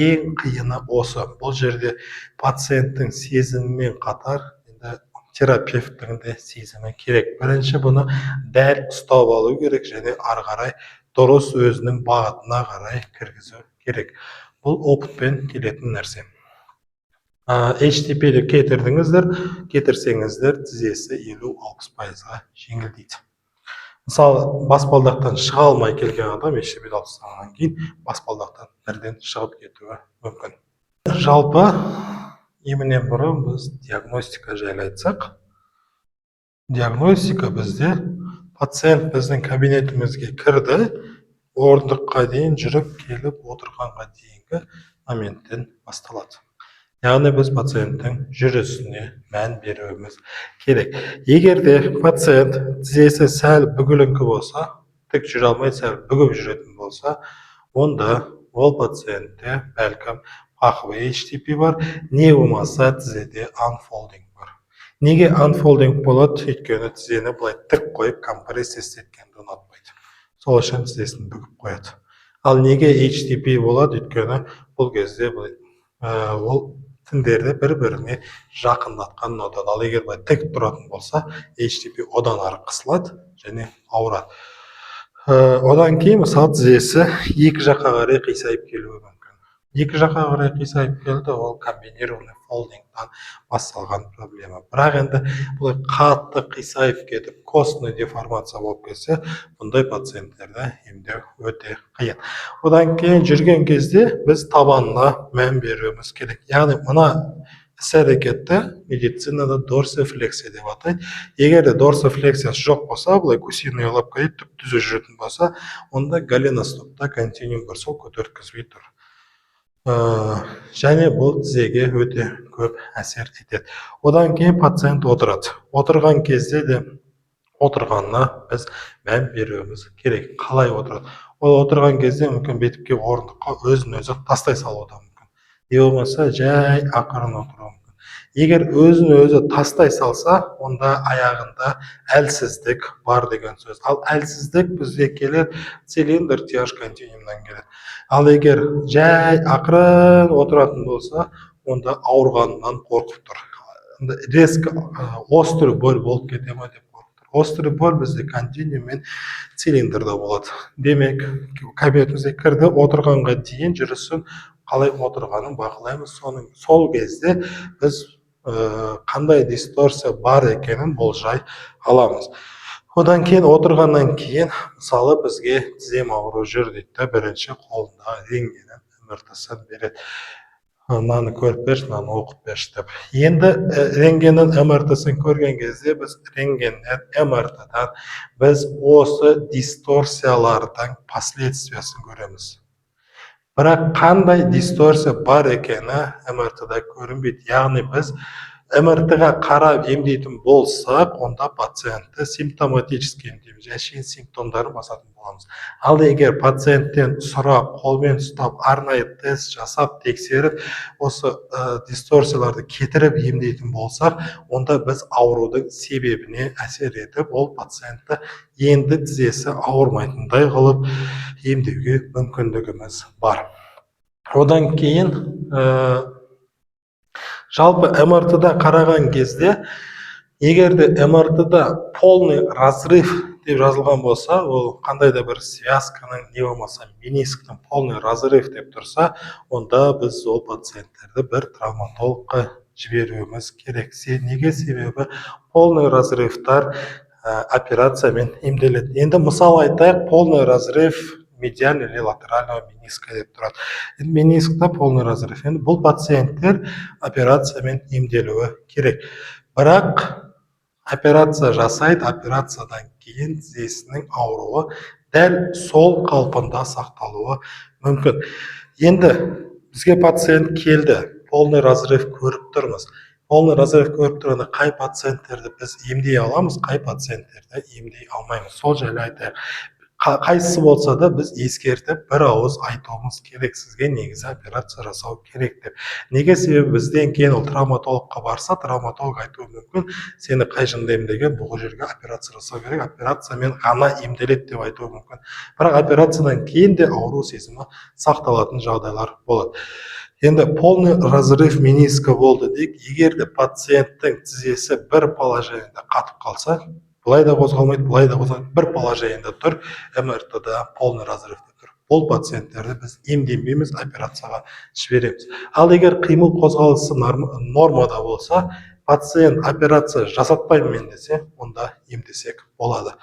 Speaker 1: ең қиыны осы. Бұл жерде пациенттің сезімімен қатар енді терапевттің де сезімі керек. Бірінші бұны дәл ұстап алу керек және ары қарай дұрыс өзінің бағытына қарай кіргізу керек. Бұл опытпен келетін нәрсе. HTP-ді кетірдіңіздер, кетірсеңіздер, тізесі 50-60%-ға жеңілдейді. Мысалы, баспалдақтан шыға алмай келген адам HTP-ді алып тастағаннан кейін баспалдақтан бірден шығып кетуі мүмкін. Жалпы емінен бұрын біз диагностика жайлы айтсақ, диагностика бізде пациент біздің кабинетімізге кірді, орындыққа дейін жүріп келіп отырғанға дейінгі моменттен басталады. Яғни біз пациенттің жүрісіне мән беруіміз керек. Егер де пациент тізесі сәл бүгіліңкі болса, тік жүре алмай сәл бүгіп жүретін болса, онда ол пациентте бәлкім Паховый HTP бар, не болмаса тізеде unfolding бар. Неге unfolding болады? Өйткені тізені былай тік қойып, компрессия істеткенді ұнатпайды, сол үшін тізесін бүгіп қояды. Ал неге HTP болады? Өйткені бұл кезде былай ол тіндерді бір біріне жақындатқан ұнатады. Ал егер былай тік тұратын болса, HTP одан ары қысылады және ауырады. Одан кейін, мысалы, тізесі екі жаққа қарай қисайып келуі мүмкін. Екі жаққа қарай қисайып келді, ол комбинированный folding тан басталған проблема. Бірақ енді бұлай қатты қисайып кетіп, костный деформация болып кетсе, бұндай пациенттерді емдеу өте қиын. Одан кейін жүрген кезде біз табанына мән беруіміз керек. Яғни мына іс әрекетті медицинада дорсифлексия деп атайды. Егер де дорсифлексиясы жоқ болса, былай гусиная лапка дейді, түп түзу жүретін болса, онда голеностопта континуум бар, сол көтерткізбей тұр. Және бұл тізеге өте көп әсер етеді. Одан кейін пациент отырады. Отырған кезде де отырғанына біз мән беруіміз керек. Қалай отырады? Ол отырған кезде мүмкін бүйтіп келіп, орындыққа өзін өзі тастай салуы да мүмкін, не болмаса жай ақырын отыруы мүмкін. Егер өзін өзі тастай салса, онда аяғында әлсіздік бар деген сөз. Ал әлсіздік бізге келеді, цилиндр тяж континуумнан келеді. Ал егер жай ақырын отыратын болса, онда ауырғанынан қорқып тұр, резко острый боль болып кете ма деп қорқып тұр. Острый боль бізде континуум мен цилиндрда болады. Демек, кабинетімізге кірді, отырғанға дейін жүрісін, қалай отырғанын бақылаймыз. Соның сол кезде біз қандай дисторсия бар екенін болжай аламыз. Одан кейін, отырғаннан кейін, мысалы, бізге тізем ауырып жүр дейді да, бірінші қолындағы рентгенін, МРТ-сын береді: мынаны көріп берші, мынаны оқып берші деп. Енді рентгеннің, МРТ-сын көрген кезде біз рентгеннен, МРТ-дан біз осы дисторсиялардың последствиясын көреміз, бірақ қандай дисторсия бар екені МРТ-да көрінбейді. Яғни біз МРТ-ға қарап емдейтін болсақ, онда пациентті симптоматически емдейміз, әшейін симптомдарын басатын боламыз. Ал егер пациенттен сұрап, қолмен ұстап, арнайы тест жасап, тексеріп, осы дисторсияларды кетіріп емдейтін болсақ, онда біз аурудың себебіне әсер етіп, ол пациентті енді тізесі ауырмайтындай қылып емдеуге мүмкіндігіміз бар. Одан кейін жалпы МРТ-да қараған кезде, егер де МРТ-да полный разрыв деп жазылған болса, ол қандай да бір связканың, не болмаса менисктің полный разрыв деп тұрса, онда біз ол пациенттерді бір травматологқа жіберуіміз керек. Неге? Себебі полный разрывтар операциямен емделеді. Енді мысал айтайық, полный разрыв медиальный или латерального мениска деп тұрады. Енді менискта полный разрыв, енді бұл пациенттер операциямен емделуі керек. Бірақ операция жасайды, операциядан кейін тізесінің ауруы дәл сол қалпында сақталуы мүмкін. Енді бізге пациент келді, полный разрыв көріп тұрмыз. Полный разрыв көріп тұрғанда, қай пациенттерді біз емдей аламыз, қай пациенттерді емдей алмаймыз, сол жайлы айтайық. Қайсысы болса да, біз ескертіп, бір ауыз айтуымыз керек: сізге негізі операция жасау керек деп. Неге? Себебі бізден кейін ол травматологқа барса, травматолог айтуы мүмкін: сені қай жынды емдеген, бұл жерге операция жасау керек, операциямен ғана емделеді деп айтуы мүмкін. Бірақ операциядан кейін де ауру сезімі сақталатын жағдайлар болады. Енді полный разрыв мениска болды дейік. Егер де пациенттің тізесі бір положениеде қатып қалса, былай да қозғалмайды, былай да қозғалмайды, бір положениеде тұр, МРТ да полный разрыв деп тұр, бұл пациенттерді біз емдемейміз, операцияға жібереміз. Ал егер қимыл қозғалысы нормада болса, пациент операция жасатпаймын мен десе, онда емдесек болады.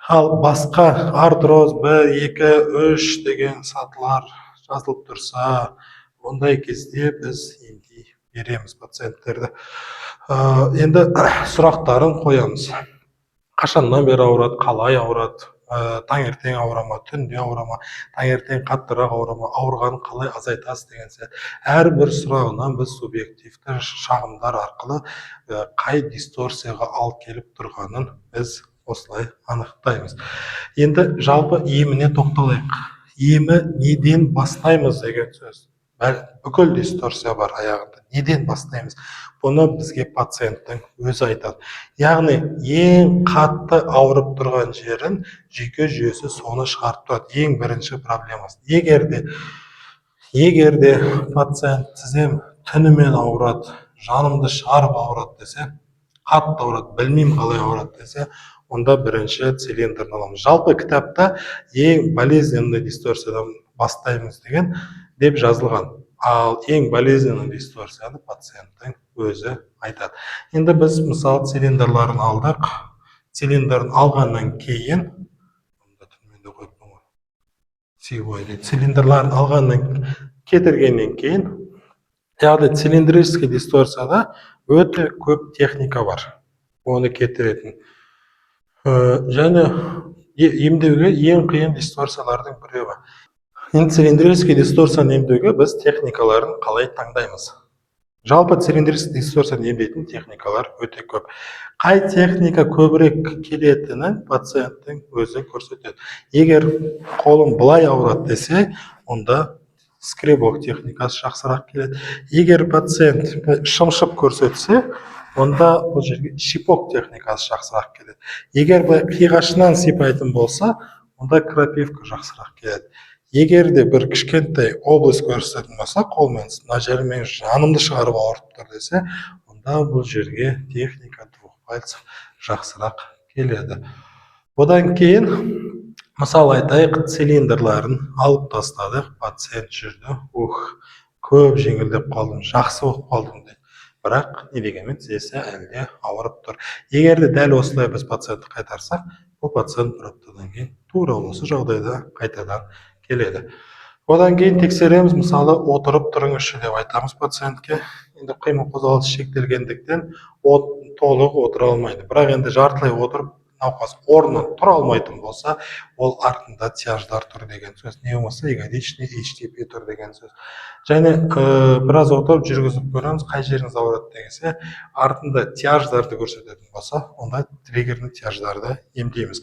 Speaker 1: Ал басқа артроз бір, екі, үш деген сатылар жазылып тұрса, ондай кезде біз емдей береміз пациенттерді. Енді сұрақтарын қоямыз: қашаннан бері ауырады, қалай ауырады, таңертең ауыра ма, түнде ауыра ма, таңертең қаттырақ ауыра ма, ауырғанын қалай азайтасыз деген сияқты. Әрбір сұрағынан біз субъективті шағымдар арқылы қай дисторсияға алып келіп тұрғанын біз осылай анықтаймыз. Енді жалпы еміне тоқталайық. Емі неден бастаймыз деген сөз. Бүкіл дисторсия бар аяғында. Неден бастаймыз? Бұны бізге пациенттің өзі айтады. Яғни ең қатты ауырып тұрған жерін жүйке жүйесі соны шығарып тұрады. Ең бірінші проблемасы. Егер де пациент тізем түнімен ауырады, жанымды шығарып ауырады десе, қатты ауырады, білмеймін қалай ауырады десе, онда бірінші цилиндрін аламыз. Жалпы кітапта ең болезненный дисторсиядан бастаймыз деген деп жазылған. Ал ең болезненный дисторсияны пациенттің өзі айтады. Енді біз, мысалы, цилиндрларын алдық. Цилиндрін алғаннан кейін, қойыппын ғой, цилиндрларын алғаннан кетіргеннен кейін, яғни цилиндрический дисторсияда өте көп техника бар оны кетіретін. Және емдеуге ең қиын дисторсиялардың біреуі. Енді цилиндрический дисторсияны емдеуге біз техникаларын қалай таңдаймыз? Жалпы цилиндрический дисторсияны емдейтін техникалар өте көп. Қай техника көбірек келетінін пациенттің өзі көрсетеді. Егер қолым былай ауырады десе, онда скребок техникасы жақсырақ келеді. Егер пациент шымшып көрсетсе, онда бұл жерге щипок техникасы жақсырақ келеді. Егер былай қиғашынан сипайтын болса, онда крапивка жақсырақ келеді. Егер де бір кішкентай область көрсететін болса, қолмен мына жері менің жанымды шығарып ауырып тұр десе, онда бұл жерге техника двух пальцев жақсырақ келеді. Одан кейін, мысал айтайық, цилиндрларын алып тастадық, пациент жүрді, ух, көп жеңілдеп қалдым, жақсы болып қалдым дейді. Бірақ не дегенмен тізесі әлі де ауырып тұр. Егер де дәл осылай біз пациентті қайтарсақ, бұл пациент бір аптадан кейін тура осы жағдайда қайтадан келеді. Одан кейін тексереміз, мысалы, отырып тұрыңызшы деп айтамыз пациентке. Енді қимыл қозғалысы шектелгендіктен толық отыра алмайды. Бірақ енді жартылай отырып науқас орнынан тұра алмайтын болса, ол артында тяждар тұр деген сөз, не болмаса ягодичный HTP тұр деген сөз. Және біраз отырып жүргізіп көреміз, қай жеріңіз ауырады десе, артында тяждарды көрсететін болса, онда триггерный тяждарды емдейміз.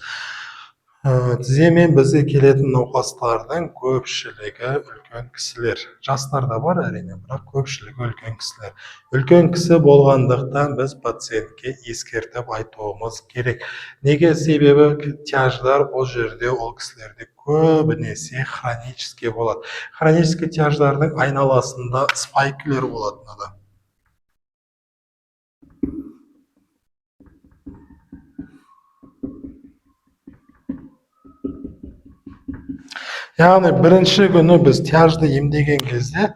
Speaker 1: Тіземен бізге келетін науқастардың көпшілігі үлкен кісілер. Жастар да бар әрине, бірақ көпшілігі үлкен кісілер. Үлкен кісі болғандықтан біз пациентке ескертіп айтуымыз керек. Неге? Себебі тяждар бұл жерде ол кісілерде көбінесе хронический болады. Хронический тяждардың айналасында спайкілер болады мынада. Яғни бірінші күні біз тяжды емдеген кезде,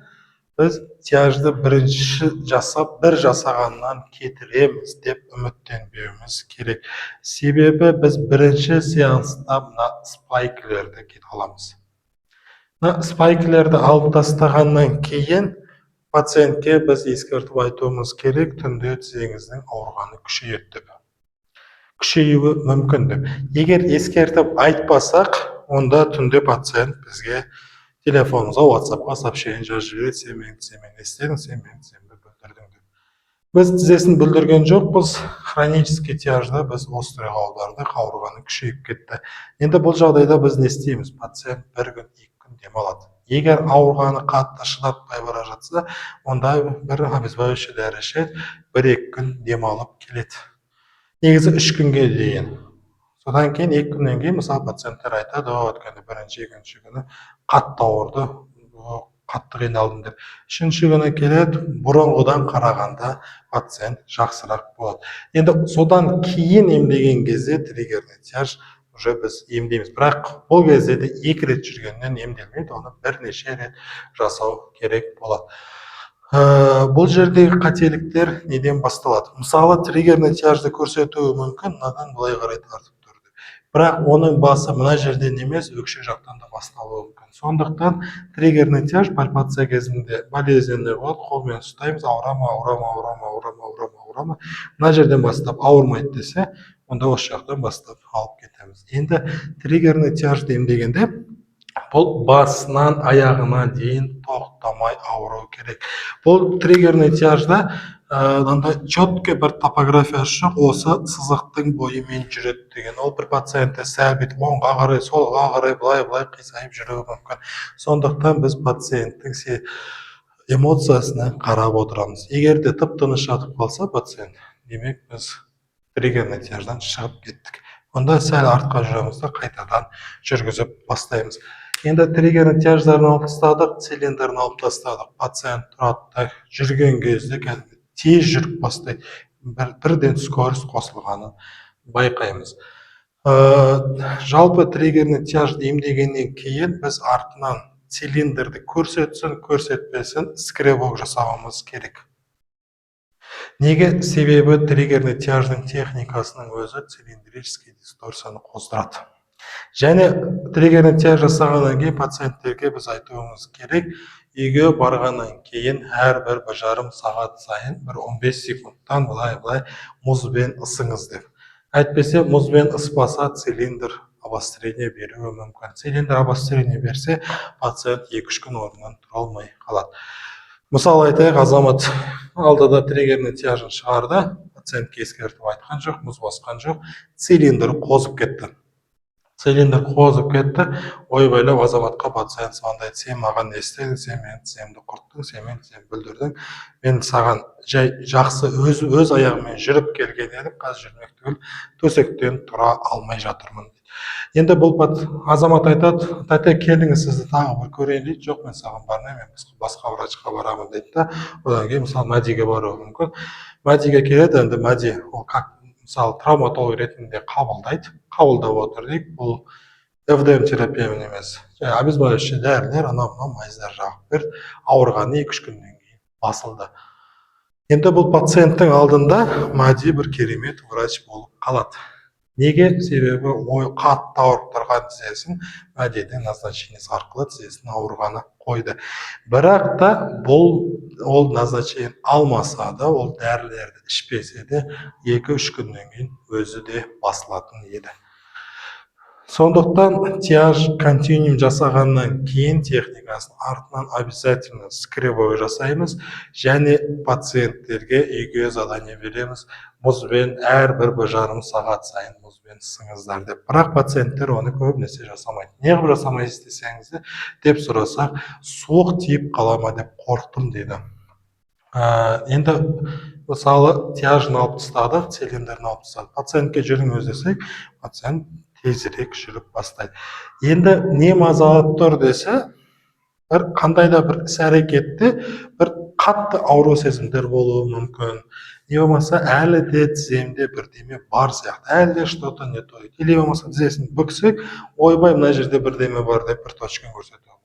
Speaker 1: біз тяжды бірінші жасап, бір жасағаннан кетіреміз деп үміттенбеуіміз керек. Себебі біз бірінші сеанста мына спайкілерді кете аламыз. Мына спайкілерді алып тастағаннан кейін пациентке біз ескертіп айтуымыз керек, түнде тізеңіздің ауырғаны күшейеді деп. Күшеюі мүмкін деп. Егер ескертіп айтпасақ, онда түнде пациент бізге телефонымызға, WhatsAppқа сообщение жазып жібереді: сен менің тіземе не істедің, сен менің тіземді бүлдірдің деп. Біз тізесін бүлдірген жоқпыз, хронический тяжды біз острыйға аудардық, ауырғаны күшейіп кетті. Енді бұл жағдайда біз не істейміз? Пациент бір күн, 2 күн демалады. Егер ауырғаны қатты шыдатпай бара жатса, онда бір обезболивающий дәрі ішеді, 1-2 күн демалып келеді. Негізі 3 күнге дейін. Содан кейін 2 күннен кейін, мысалы, пациенттер айтады: о, өткенде бірінші, екінші күні қатты ауырды, қатты қиналдым деп. Үшінші күні келеді, бұрынғыдан қарағанда пациент жақсырақ болады. Енді содан кейін емдеген кезде триггерный тяж уже біз емдейміз. Бірақ бұл кезде де екі рет жүргеннен емделмейді, оны бірнеше рет жасау керек болады. Бұл жердегі қателіктер неден басталады? Мысалы, триггерный тяжды көрсетуі мүмкін, мынадан былай қарай тартып тұр деп. Бірақ оның басы мына жерден емес, өкше жақтан да басталуы мүмкін. Сондықтан триггерный тяж пальпация кезінде болезненный болады, қолмен ұстаймыз, ауыра ма, ауыра ма, ауыра ма, ауыра ма, ауыра ма, ауыра ма. Мына жерден бастап ауырмайды десе, онда осы жақтан бастап алып кетеміз. Енді триггерный тяжды емдегенде бұл басынан аяғына дейін тоқтамай ауыру керек. Бұл триггерный тяжда мынандай четкий бір топографиясы жоқ, осы сызықтың бойымен жүреді деген. Ол бір пациентте сәл бүйтіп оңға қарай, солға қарай, былай былай қисайып жүруі мүмкін. Сондықтан біз пациенттің Эмоциясына қарап отырамыз. Егер де тып тыныш жатып қалса пациент, демек, біз триггерный тяждан шығып кеттік. Онда сәл артқа жүреміз да, қайтадан жүргізіп бастаймыз. Енді триггерный тяждарын алып тастадық, цилиндрін алып тастадық. Пациент тұрады да, жүрген кезде кәдімгі тез жүріп бастайды. Бірден скорость қосылғанын байқаймыз. Жалпы триггерный тяжды емдегеннен кейін біз артынан цилиндрді көрсетсін, көрсетпесін, скребок жасауымыз керек. Неге? Себебі триггерный тяждың техникасының өзі цилиндрический дисторсияны қоздырады. Және триггерный тяж жасағаннан кейін пациенттерге біз айтуымыз керек: үйге барғаннан кейін әрбір 1,5 сағат сайын бір 15 секундтан былай былай мұзбен ысыңыз деп. Әйтпесе мұзбен ыспаса, цилиндр обострение беруі мүмкін. Цилиндр обострение берсе, пациент 2-3 күн орнынан тұра алмай қалады. Мысалы айтайық, Азамат алдыда триггерный тяжын шығарды, пациентке ескертіп айтқан жоқ, мұз басқан жоқ, цилиндр қозып кетті. Цилиндр қозып кетті. Ойбайлап Азаматқа пациент звондайды: «Сен маған не істедің? Сен менің тіземді құрттың, сен менің тіземді бүлдірдің. Мен саған жай жақсы өз аяғыммен жүріп келген едім, қазір жүрмек түгіл, төсектен тұра алмай жатырмын», – дейді. Енді бұл Азамат айтады: «Тәте, келіңіз, сізді тағы бір көрейін», – дейді. «Жоқ, мен саған бармаймын, мен басқа врачқа барамын», – дейді да. Одан кейін, мысалы, Мәдиге баруы мүмкін. Мәдиге келеді. Енді Мәди ол как, мысалы, травматолог ретінде қабылдайды. Қабылдап отыр дейік. Бұл ФДМ терапиямен емес, жаңағы обезболивающий дәрілер, анау мынау мазьдар жағып берді. Ауырғаны 2-3 күннен кейін басылды. Енді бұл пациенттің алдында Мәди бір керемет врач болып қалады. Неге? Себебі ой, қатты ауырып тұрған тізесін Мәдидің назначениесі арқылы тізесінің ауырғаны қойды. Бірақ та бұл ол назначение алмаса да, ол дәрілерді ішпесе де, 2-3 күннен кейін өзі де басылатын еді. Сондықтан тяж континуум жасағаннан кейін техникасын артынан обязательно скребок жасаймыз және пациенттерге үйге задание береміз: мұзбен әрбір 1,5 сағат сайын мұзбен ысыңыздар деп. Бірақ пациенттер оны көбінесе жасамайды. «Неғып жасамайсыз десеңіз де, деп сұрасақ, «Суық тиіп қала ма деп қорықтым», – дейді. Енді мысалы, тяжын алып тастадық, цилиндрін алып тастадық, пациентке «Жүріңіз» десек, пациент тезірек жүріп бастайды. Енді не мазалап тұр десе, бір қандай да бір іс әрекетте бір қатты ауру сезімдер болуы мүмкін, не болмаса әлі де тіземде бірдеме бар сияқты, әлі де что то не то, или болмаса тізесін бүксек, «Ойбай, мына жерде бірдеме бар» деп бір точканы көрсетуі мүмкін.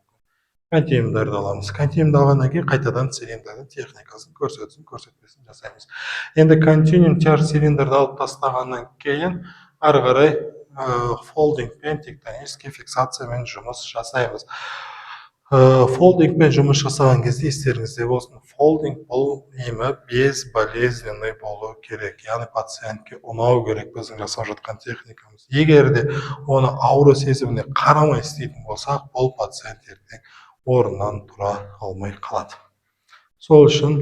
Speaker 1: Континуумдарды аламыз. Континуумды алғаннан кейін қайтадан цилиндрдің техникасын көрсетсін, көрсетпесін, жасаймыз. Енді континуум тяж, цилиндрді алып тастағаннан кейін ары қарай фолдингпен, тектонический фиксациямен жұмыс жасаймыз. Фолдингпен жұмыс жасаған кезде естеріңізде болсын, фолдинг бұл емі безболезненный болу керек, яғни пациентке ұнау керек біздің жасап жатқан техникамыз. Егер де оны ауру сезіміне қарамай істейтін болсақ, бұл пациент ертең орнынан тұра алмай қалады. Сол үшін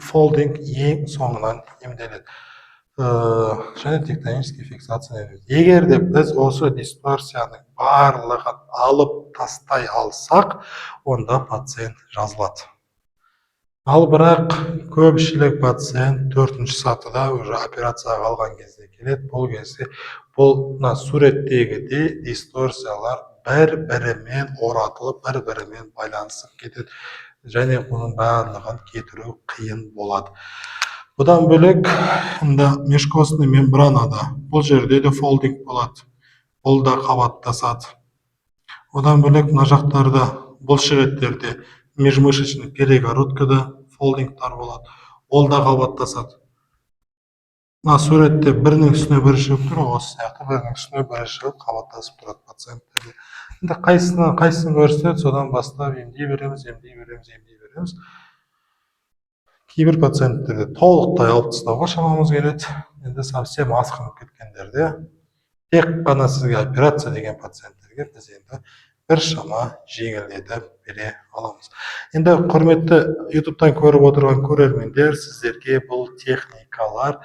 Speaker 1: фолдинг ең соңынан емделеді және тектонический фиксация. Егер де біз осы дисторсияның барлығын алып тастай алсақ, онда пациент жазылады. Ал бірақ көпшілік пациент төртінші сатыда, уже операцияға алған кезде келеді. Бұл кезде бұл мына суреттегідей дисторсиялар бір бірімен оратылып, бір бірімен байланысып кетеді және бұның барлығын кетіру қиын болады. Бұдан бөлек, енді межкостный мембранада, бұл жерде де фолдинг болады, бұл да қабаттасады. Одан бөлек, мына жақтарда бұлшық еттерде, межмышечный перегородкада фолдингтар болады, ол да қабаттасады. Мына суретте бірінің үстіне бірі шығып тұр ғой, осы сияқты бірінің үстіне бірі шығып, қабаттасып тұрады пациенттерде. Енді қайсысынан, қайсысын көрсетеді, содан бастап емдей береміз, емдей береміз, емдей береміз. Кейбір пациенттерде толықтай алып тастауға шамамыз келеді. Енді совсем асқынып кеткендерде, тек қана сізге операция деген пациенттерге біз енді біршама жеңілдетіп бере аламыз. Енді, құрметті Ютубтан көріп отырған көрермендер, сіздерге бұл техникалар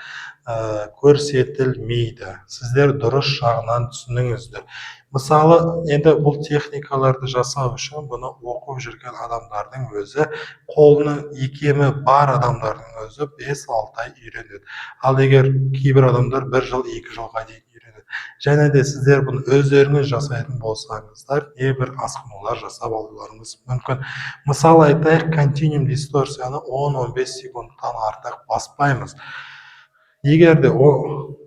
Speaker 1: көрсетілмейді. Сіздер дұрыс жағынан түсініңіздер. Мысалы, енді бұл техникаларды жасау үшін бұны оқып жүрген адамдардың өзі, қолының икемі бар адамдардың өзі 5-6 ай үйренеді. Ал егер кейбір адамдар 1 жыл, 2 жылға дейін үйренеді. Және де сіздер бұны өздеріңіз жасайтын болсаңыздар, небір асқынулар жасап алуларыңыз мүмкін. Мысалы айтайық, континуум дисторсияны 10-15 секундтан артық баспаймыз. Егер де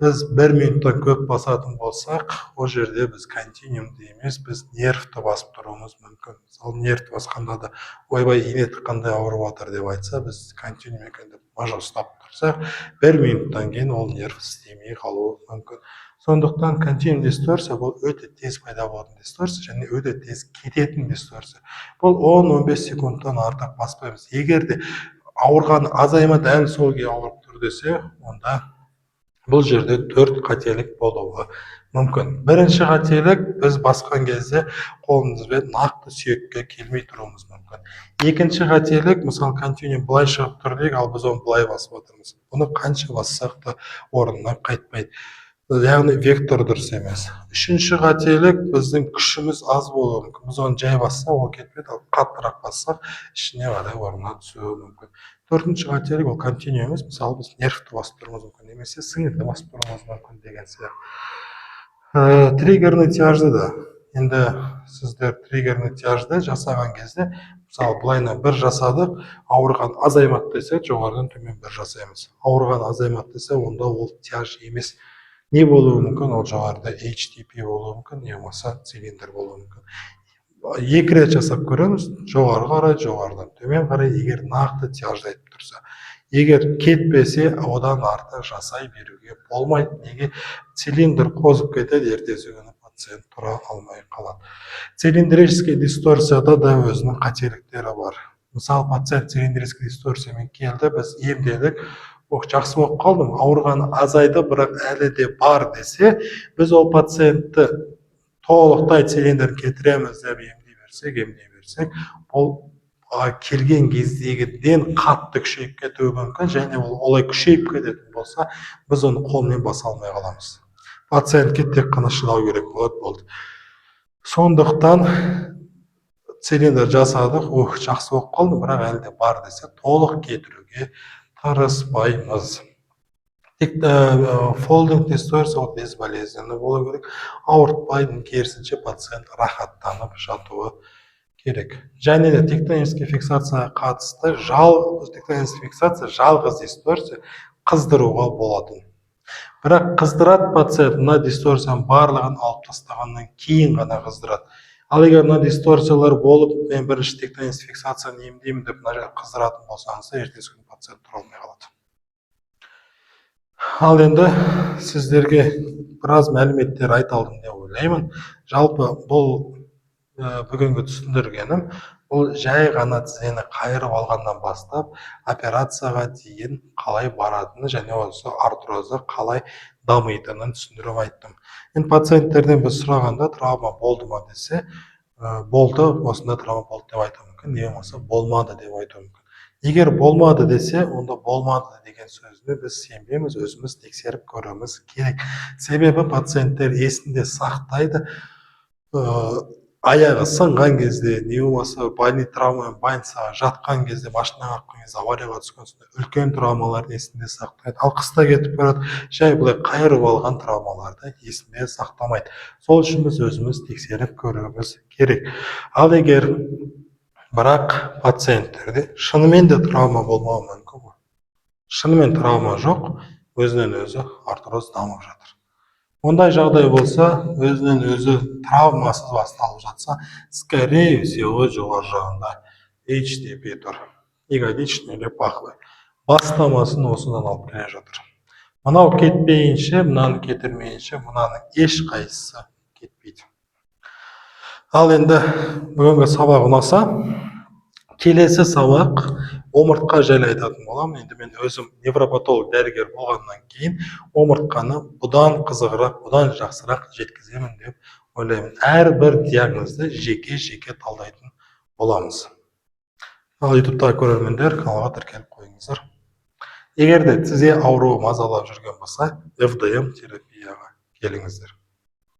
Speaker 1: біз 1 минуттан көп басатын болсақ, ол жерде біз континуумды емес, біз нервті басып тұруымыз мүмкін. Мысалы, нервті басқанда да «Ойбай, ине тыққандай ауырып жатыр» деп айтса, біз континуум екен деп мажа ұстап тұрсақ, 1 минуттан кейін ол нерв істемей қалуы мүмкін. Сондықтан континуум дисторсия — бұл өте тез пайда болатын дисторсия және өте тез кететін дисторсия. Бұл 10-15 секундтан артық баспаймыз. Егер де ауырғаны азаймады, әлі сол күйі ауырып тұр десе, онда бұл жерде төрт қателік болуы мүмкін. Бірінші қателік: біз басқан кезде қолымызбен нақты сүйекке келмей тұруымыз мүмкін. Екінші қателік: мысалы, континуум былай шығып тұр дейік, ал біз оны былай басып отырмыз. Бұны қанша бассақ та орнына қайтпайды, яғни вектор дұрыс емес. Үшінші қателік: біздің күшіміз аз болуы мүмкін. Біз оны жай бассақ, ол кетпейді, ал қаттырақ бассақ, ішіне қарай орнына түсуі мүмкін. Төртінші қателік: ол континуум емес, мысалы, біз нервті басып тұруымыз мүмкін немесе сіңірді басып тұруымыз мүмкін деген сияқты. Триггерный тяжды да, енді сіздер триггерный тяжды жасаған кезде, мысалы, былайынан бір жасадық, ауырған азаймады десе, жоғарыдан төмен бір жасаймыз. Ауырған азаймады десе, онда ол тяж емес. Не болуы мүмкін? Ол жоғарыда HTP болуы мүмкін не болмаса цилиндр болуы мүмкін. Екі рет жасап көреміз: жоғары қарай, жоғарыдан төмен қарай. Егер нақты тяжды айтып тұрса, егер кетпесе, одан артық жасай беруге болмайды. Неге? Цилиндр қозып кетеді, ертесі күні пациент тұра алмай қалады. Цилиндрический дисторсияда да өзінің қателіктері бар. Мысалы, пациент цилиндрический дисторсиямен келді, біз емдедік. «Ох, жақсы болып қалдым, ауырғаны азайды, бірақ әлі де бар» десе, біз ол пациентті толықтай цилиндр кетіреміз деп емдей берсек, емдей берсек, ол келген кездегіден қатты күшейіп кетуі мүмкін. Және ол олай күшейіп кететін болса, біз оны қолмен баса алмай қаламыз. Пациентке тек қана шыдау керек болады, болды. Сондықтан цилиндр жасадық, «Ох, жақсы болып қалдым, бірақ әлі де бар» десе, толық кетіруге тырыспаймыз. Тек фолдинг дисторсия, ол безболезненный болу керек, ауыртпайды, керісінше, пациент рахаттанып жатуы керек. Және де тектонический фиксацияға қатысты, тектонический фиксация — жалғыз дисторсия қыздыруға болатын. Бірақ қыздырады пациент мына дисторсияның барлығын алып тастағаннан кейін ғана қыздырады. Ал егер мына дисторсиялар болып, «Мен бірінші тектонический фиксацияны емдеймін» деп мына жерде қыздыратын болсаңыз, ертесі күні пациент тұра алмай қалады. Ал енді сіздерге біраз мәліметтер айта алдым деп ойлаймын. Жалпы, бұл бүгінгі түсіндіргенім — бұл жай ғана тізені қайырып алғаннан бастап операцияға дейін қалай баратыны және осы артрозы қалай дамитынын түсіндіріп айттым. Енді пациенттерден біз сұрағанда, травма болды ма десе, болды, осындай травма болды деп айтуы мүмкін не болмаса болмады деп айтуы мүмкін. Егер болмады десе, онда болмады деген сөзіне біз сенбейміз, өзіміз тексеріп көруіміз керек. Себебі пациенттер есінде сақтайды. Аяғы сынған кезде не болмаса травмамен больницаға жатқан кезде, машина қаққан кезде, аварияға түскен сондай үлкен травмаларды есінде сақтайды. Ал қыста кетіп барады, жай былай қайырып алған травмаларды есінде сақтамайды. Сол үшін біз өзіміз тексеріп көруіміз керек. Ал егер бірақ пациенттерде шынымен де травма болмауы мүмкін ғой. Шынымен травма жоқ, өзінен өзі артроз дамып жатыр. Ондай жағдай болса, өзінен өзі травмасыз басталып жатса, скорее всего, жоғары жағында HTP тұр, ягодичный или паховый. Бастамасын осыдан алып келе жатыр. Мынау кетпейінше, мынаны кетірмейінше, мынаның ешқайсысы кетпейді. Ал енді бүгінгі сабақ ұнаса, келесі сабақ омыртқа жайлы айтатын боламын. Енді мен өзім невропатолог дәрігер болғаннан кейін омыртқаны бұдан қызығырақ, бұдан жақсырақ жеткіземін деп ойлаймын. Әрбір диагнозды жеке жеке талдайтын боламыз. Ал Ютубтағы көрермендер, каналға тіркеліп қойыңыздар. Егер де тізе ауруы мазалап жүрген болса, ФДМ терапияға келіңіздер.